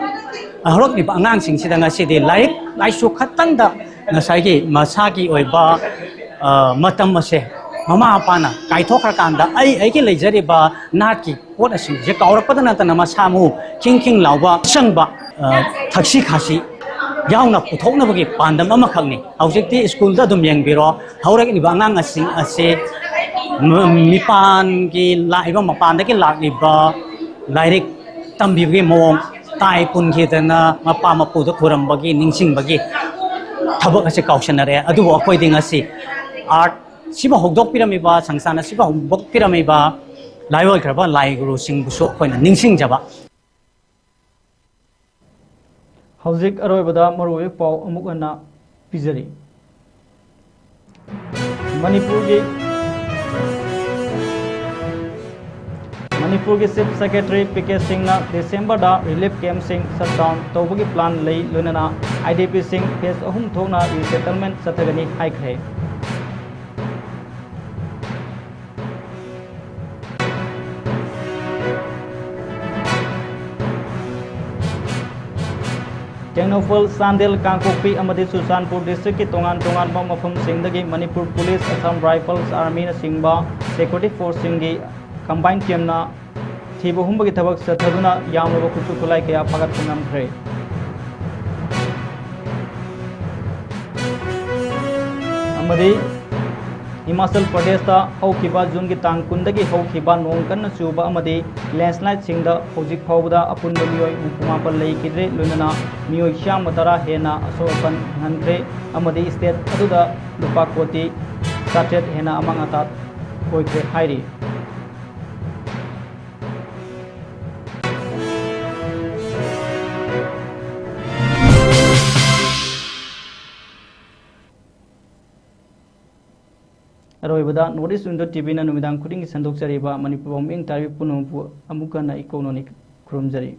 ꯍꯧꯔꯛꯂꯤꯕ ꯑꯉꯥꯡꯁꯤꯡꯁꯤꯗ ꯉꯁꯤꯗꯤ ꯂꯥꯏꯔꯤꯛ ꯂꯥꯏꯁꯨ ꯈꯛꯇꯪꯗ ꯉꯁꯥꯏꯒꯤ ꯃꯁꯥꯒꯤ ꯑꯣꯏꯕ, ꯑ, ꯃꯇꯝ ꯑꯁꯦ ꯃꯃꯥ ꯃꯄꯥꯅ ꯀꯥꯏꯊꯣꯛꯈ꯭ꯔꯀꯥꯟꯗ, ꯑꯩ ꯑꯩꯒꯤ ꯂꯩꯖꯔꯤꯕ ꯅꯥꯠꯀꯤ ꯄꯣꯠ ꯑꯁꯤꯡꯁꯦ ꯀꯥꯎꯔꯛꯄꯗ ꯅꯠꯇꯅ, ꯃꯁꯥ ꯃꯎ ꯈꯤꯡ ꯈꯤꯡ ꯂꯥꯎꯕ, ꯑꯆꯪꯕ, ꯑ, ꯊꯛꯁꯤ ꯈꯥꯁꯤ ꯌꯥꯎꯅ ꯄꯨꯊꯣꯛꯅꯕꯒꯤ ꯄꯥꯟꯗꯝ ꯑꯃꯈꯛꯅꯤ꯫ ꯍꯧꯖꯤꯛꯇꯤ ꯁ꯭ꯀꯨꯜꯗ ꯑꯗꯨꯝ ꯌꯦꯡꯕꯤꯔꯣ, ꯍꯧꯔꯛꯂꯤꯕ ꯑꯉꯥꯡꯁꯤꯡ ꯑꯁꯤ ꯃ-, ꯃꯤꯄꯥꯟꯒꯤ ꯂꯥꯛꯏꯕ, ꯃꯄꯥꯟꯗꯒꯤ ꯂꯥꯛꯂꯤꯕ ꯂꯥꯏꯔꯤꯛ ꯇꯝꯕꯤꯕꯒꯤ ꯃꯑꯣꯡ, ꯇꯥꯏ ꯄꯨꯟꯈꯤꯗꯅ ꯃꯄꯥ ꯃꯄꯨꯗ ꯈꯨꯔꯝꯕꯒꯤ, ꯅꯤꯡꯁꯤꯡꯕꯒꯤ ꯊꯕꯛ ꯑꯁꯤ ꯀꯥꯎꯁꯟꯅꯔꯦ꯫ ꯑꯗꯨꯕꯨ ꯑꯩꯈꯣꯏꯗꯤ ꯉꯁꯤ art ꯁꯤꯕꯨ ꯍꯧꯗꯣꯛꯄꯤꯔꯝꯃꯤꯕ, ꯁꯪꯁꯥꯟ ꯑꯁꯤꯕꯨ ꯍꯧꯗꯣꯛꯄꯤꯔꯝꯃꯤꯕ ꯂꯥꯏꯑꯣꯏꯈ꯭ꯔꯕ ꯂꯥꯏ ꯒꯨꯔꯨꯁꯤꯡꯕꯨꯁꯨ ꯑꯩꯈꯣꯏꯅ ꯅꯤꯡꯁꯤꯡꯖꯕ꯫ ꯍꯧꯖꯤꯛ ꯑꯔꯣꯏꯕꯗ ꯃꯔꯨꯑꯣꯏꯕ ꯄꯥꯎ ꯑꯃꯨꯛ ꯍꯟꯅ ꯄꯤꯖꯔꯤ꯫ ꯃꯅꯤꯄꯨꯔꯒꯤ, ꯃꯅꯤꯄꯨꯔꯒꯤ Chief Secretary ꯄꯤ ꯀꯦ ꯁꯤꯡꯅ ꯗꯤꯁꯦꯝꯕꯔꯗ relief campꯁꯤꯡ shutdown ꯇꯧꯕꯒꯤ plan ꯂꯩ, ꯂꯣꯏꯅꯅ IDPꯁꯤꯡ phase ꯑꯍꯨꯝ ꯊꯣꯛꯅ resettlement ꯆꯠꯊꯒꯅꯤ ꯍꯥꯏꯈ꯭ꯔꯦ꯫ ꯇꯦꯡꯅꯧꯄꯜ, ꯆꯥꯟꯗꯦꯜ, ꯀꯥꯡꯄꯣꯛꯄꯤ ꯑꯃꯗꯤ ꯆꯨꯔꯆꯥꯟꯄꯨꯔ districtꯀꯤ ꯇꯣꯉꯥꯟ ꯇꯣꯉꯥꯟꯕ ꯃꯐꯝꯁꯤꯡꯗꯒꯤ Manipur Police, Assam Rifles, Armyꯅꯆꯤꯡꯕ security forceꯁꯤꯡꯒꯤ combine teamꯅ ꯊꯤꯕ ꯍꯨꯝꯕꯒꯤ ꯊꯕꯛ ꯆꯠꯊꯗꯨꯅ ꯌꯥꯝꯂꯕ ꯈꯨꯠꯁꯨ ꯈꯨꯠꯂꯥꯏ ꯀꯌꯥ ꯐꯥꯒꯠꯄ ꯉꯝꯈ꯭ꯔꯦ꯫ ꯑꯃꯗꯤ ꯍꯤꯃꯥꯆꯜ ꯄ꯭ꯔꯗꯦꯁꯇ ꯍꯧꯈꯤꯕ ꯖꯨꯟꯒꯤ ꯇꯥꯡ ꯀꯨꯟꯗꯒꯤ ꯍꯧꯈꯤꯕ ꯅꯣꯡ ꯀꯟꯅ ꯆꯨꯕ ꯑꯃꯗꯤ ꯂꯦꯟꯁꯂꯥꯏꯠꯁꯤꯡꯗ ꯍꯧꯖꯤꯛ ꯐꯥꯎꯕꯗ ꯑꯄꯨꯟꯕ ꯃꯤꯑꯣꯏ ꯍꯨꯝꯐꯨ ꯃꯥꯄꯜ ꯂꯩꯈꯤꯗ꯭ꯔꯦ, ꯂꯣꯏꯅꯅ ꯃꯤꯑꯣꯏ ꯆꯥꯝꯃ ꯇꯔꯥ ꯍꯦꯟꯅ ꯑꯁꯣꯛ ꯑꯄꯟ ꯅꯪꯍꯟꯈ꯭ꯔꯦ ꯑꯃꯗꯤ ꯁ꯭ꯇꯦꯠ ꯑꯗꯨꯗ ꯂꯨꯄꯥ ꯀꯣꯇꯤ ꯆꯥꯇ꯭ꯔꯦꯠ ꯍꯦꯟꯅ ꯑꯃꯥꯡ ꯑꯇꯥ ꯑꯣꯏꯈ꯭ꯔꯦ ꯍꯥꯏꯔꯤ꯫ ꯑꯔꯣꯏꯕꯗ North East Window ꯇꯤ ꯚꯤꯅ ꯅꯨꯃꯤꯗꯥꯡ ꯈꯨꯗꯤꯡꯒꯤ ꯁꯟꯗꯣꯛꯆꯔꯤꯕ ꯃꯅꯤꯄꯨꯔ ꯄꯥꯎꯃꯤ ꯇꯥꯕꯤ ꯄꯨꯝꯅꯃꯛꯄꯨ ꯑꯃꯨꯛ ꯍꯟꯅ ꯏꯀꯣꯛ ꯅꯣꯟꯅ ꯈꯨꯔꯨꯝꯖꯔꯤ꯫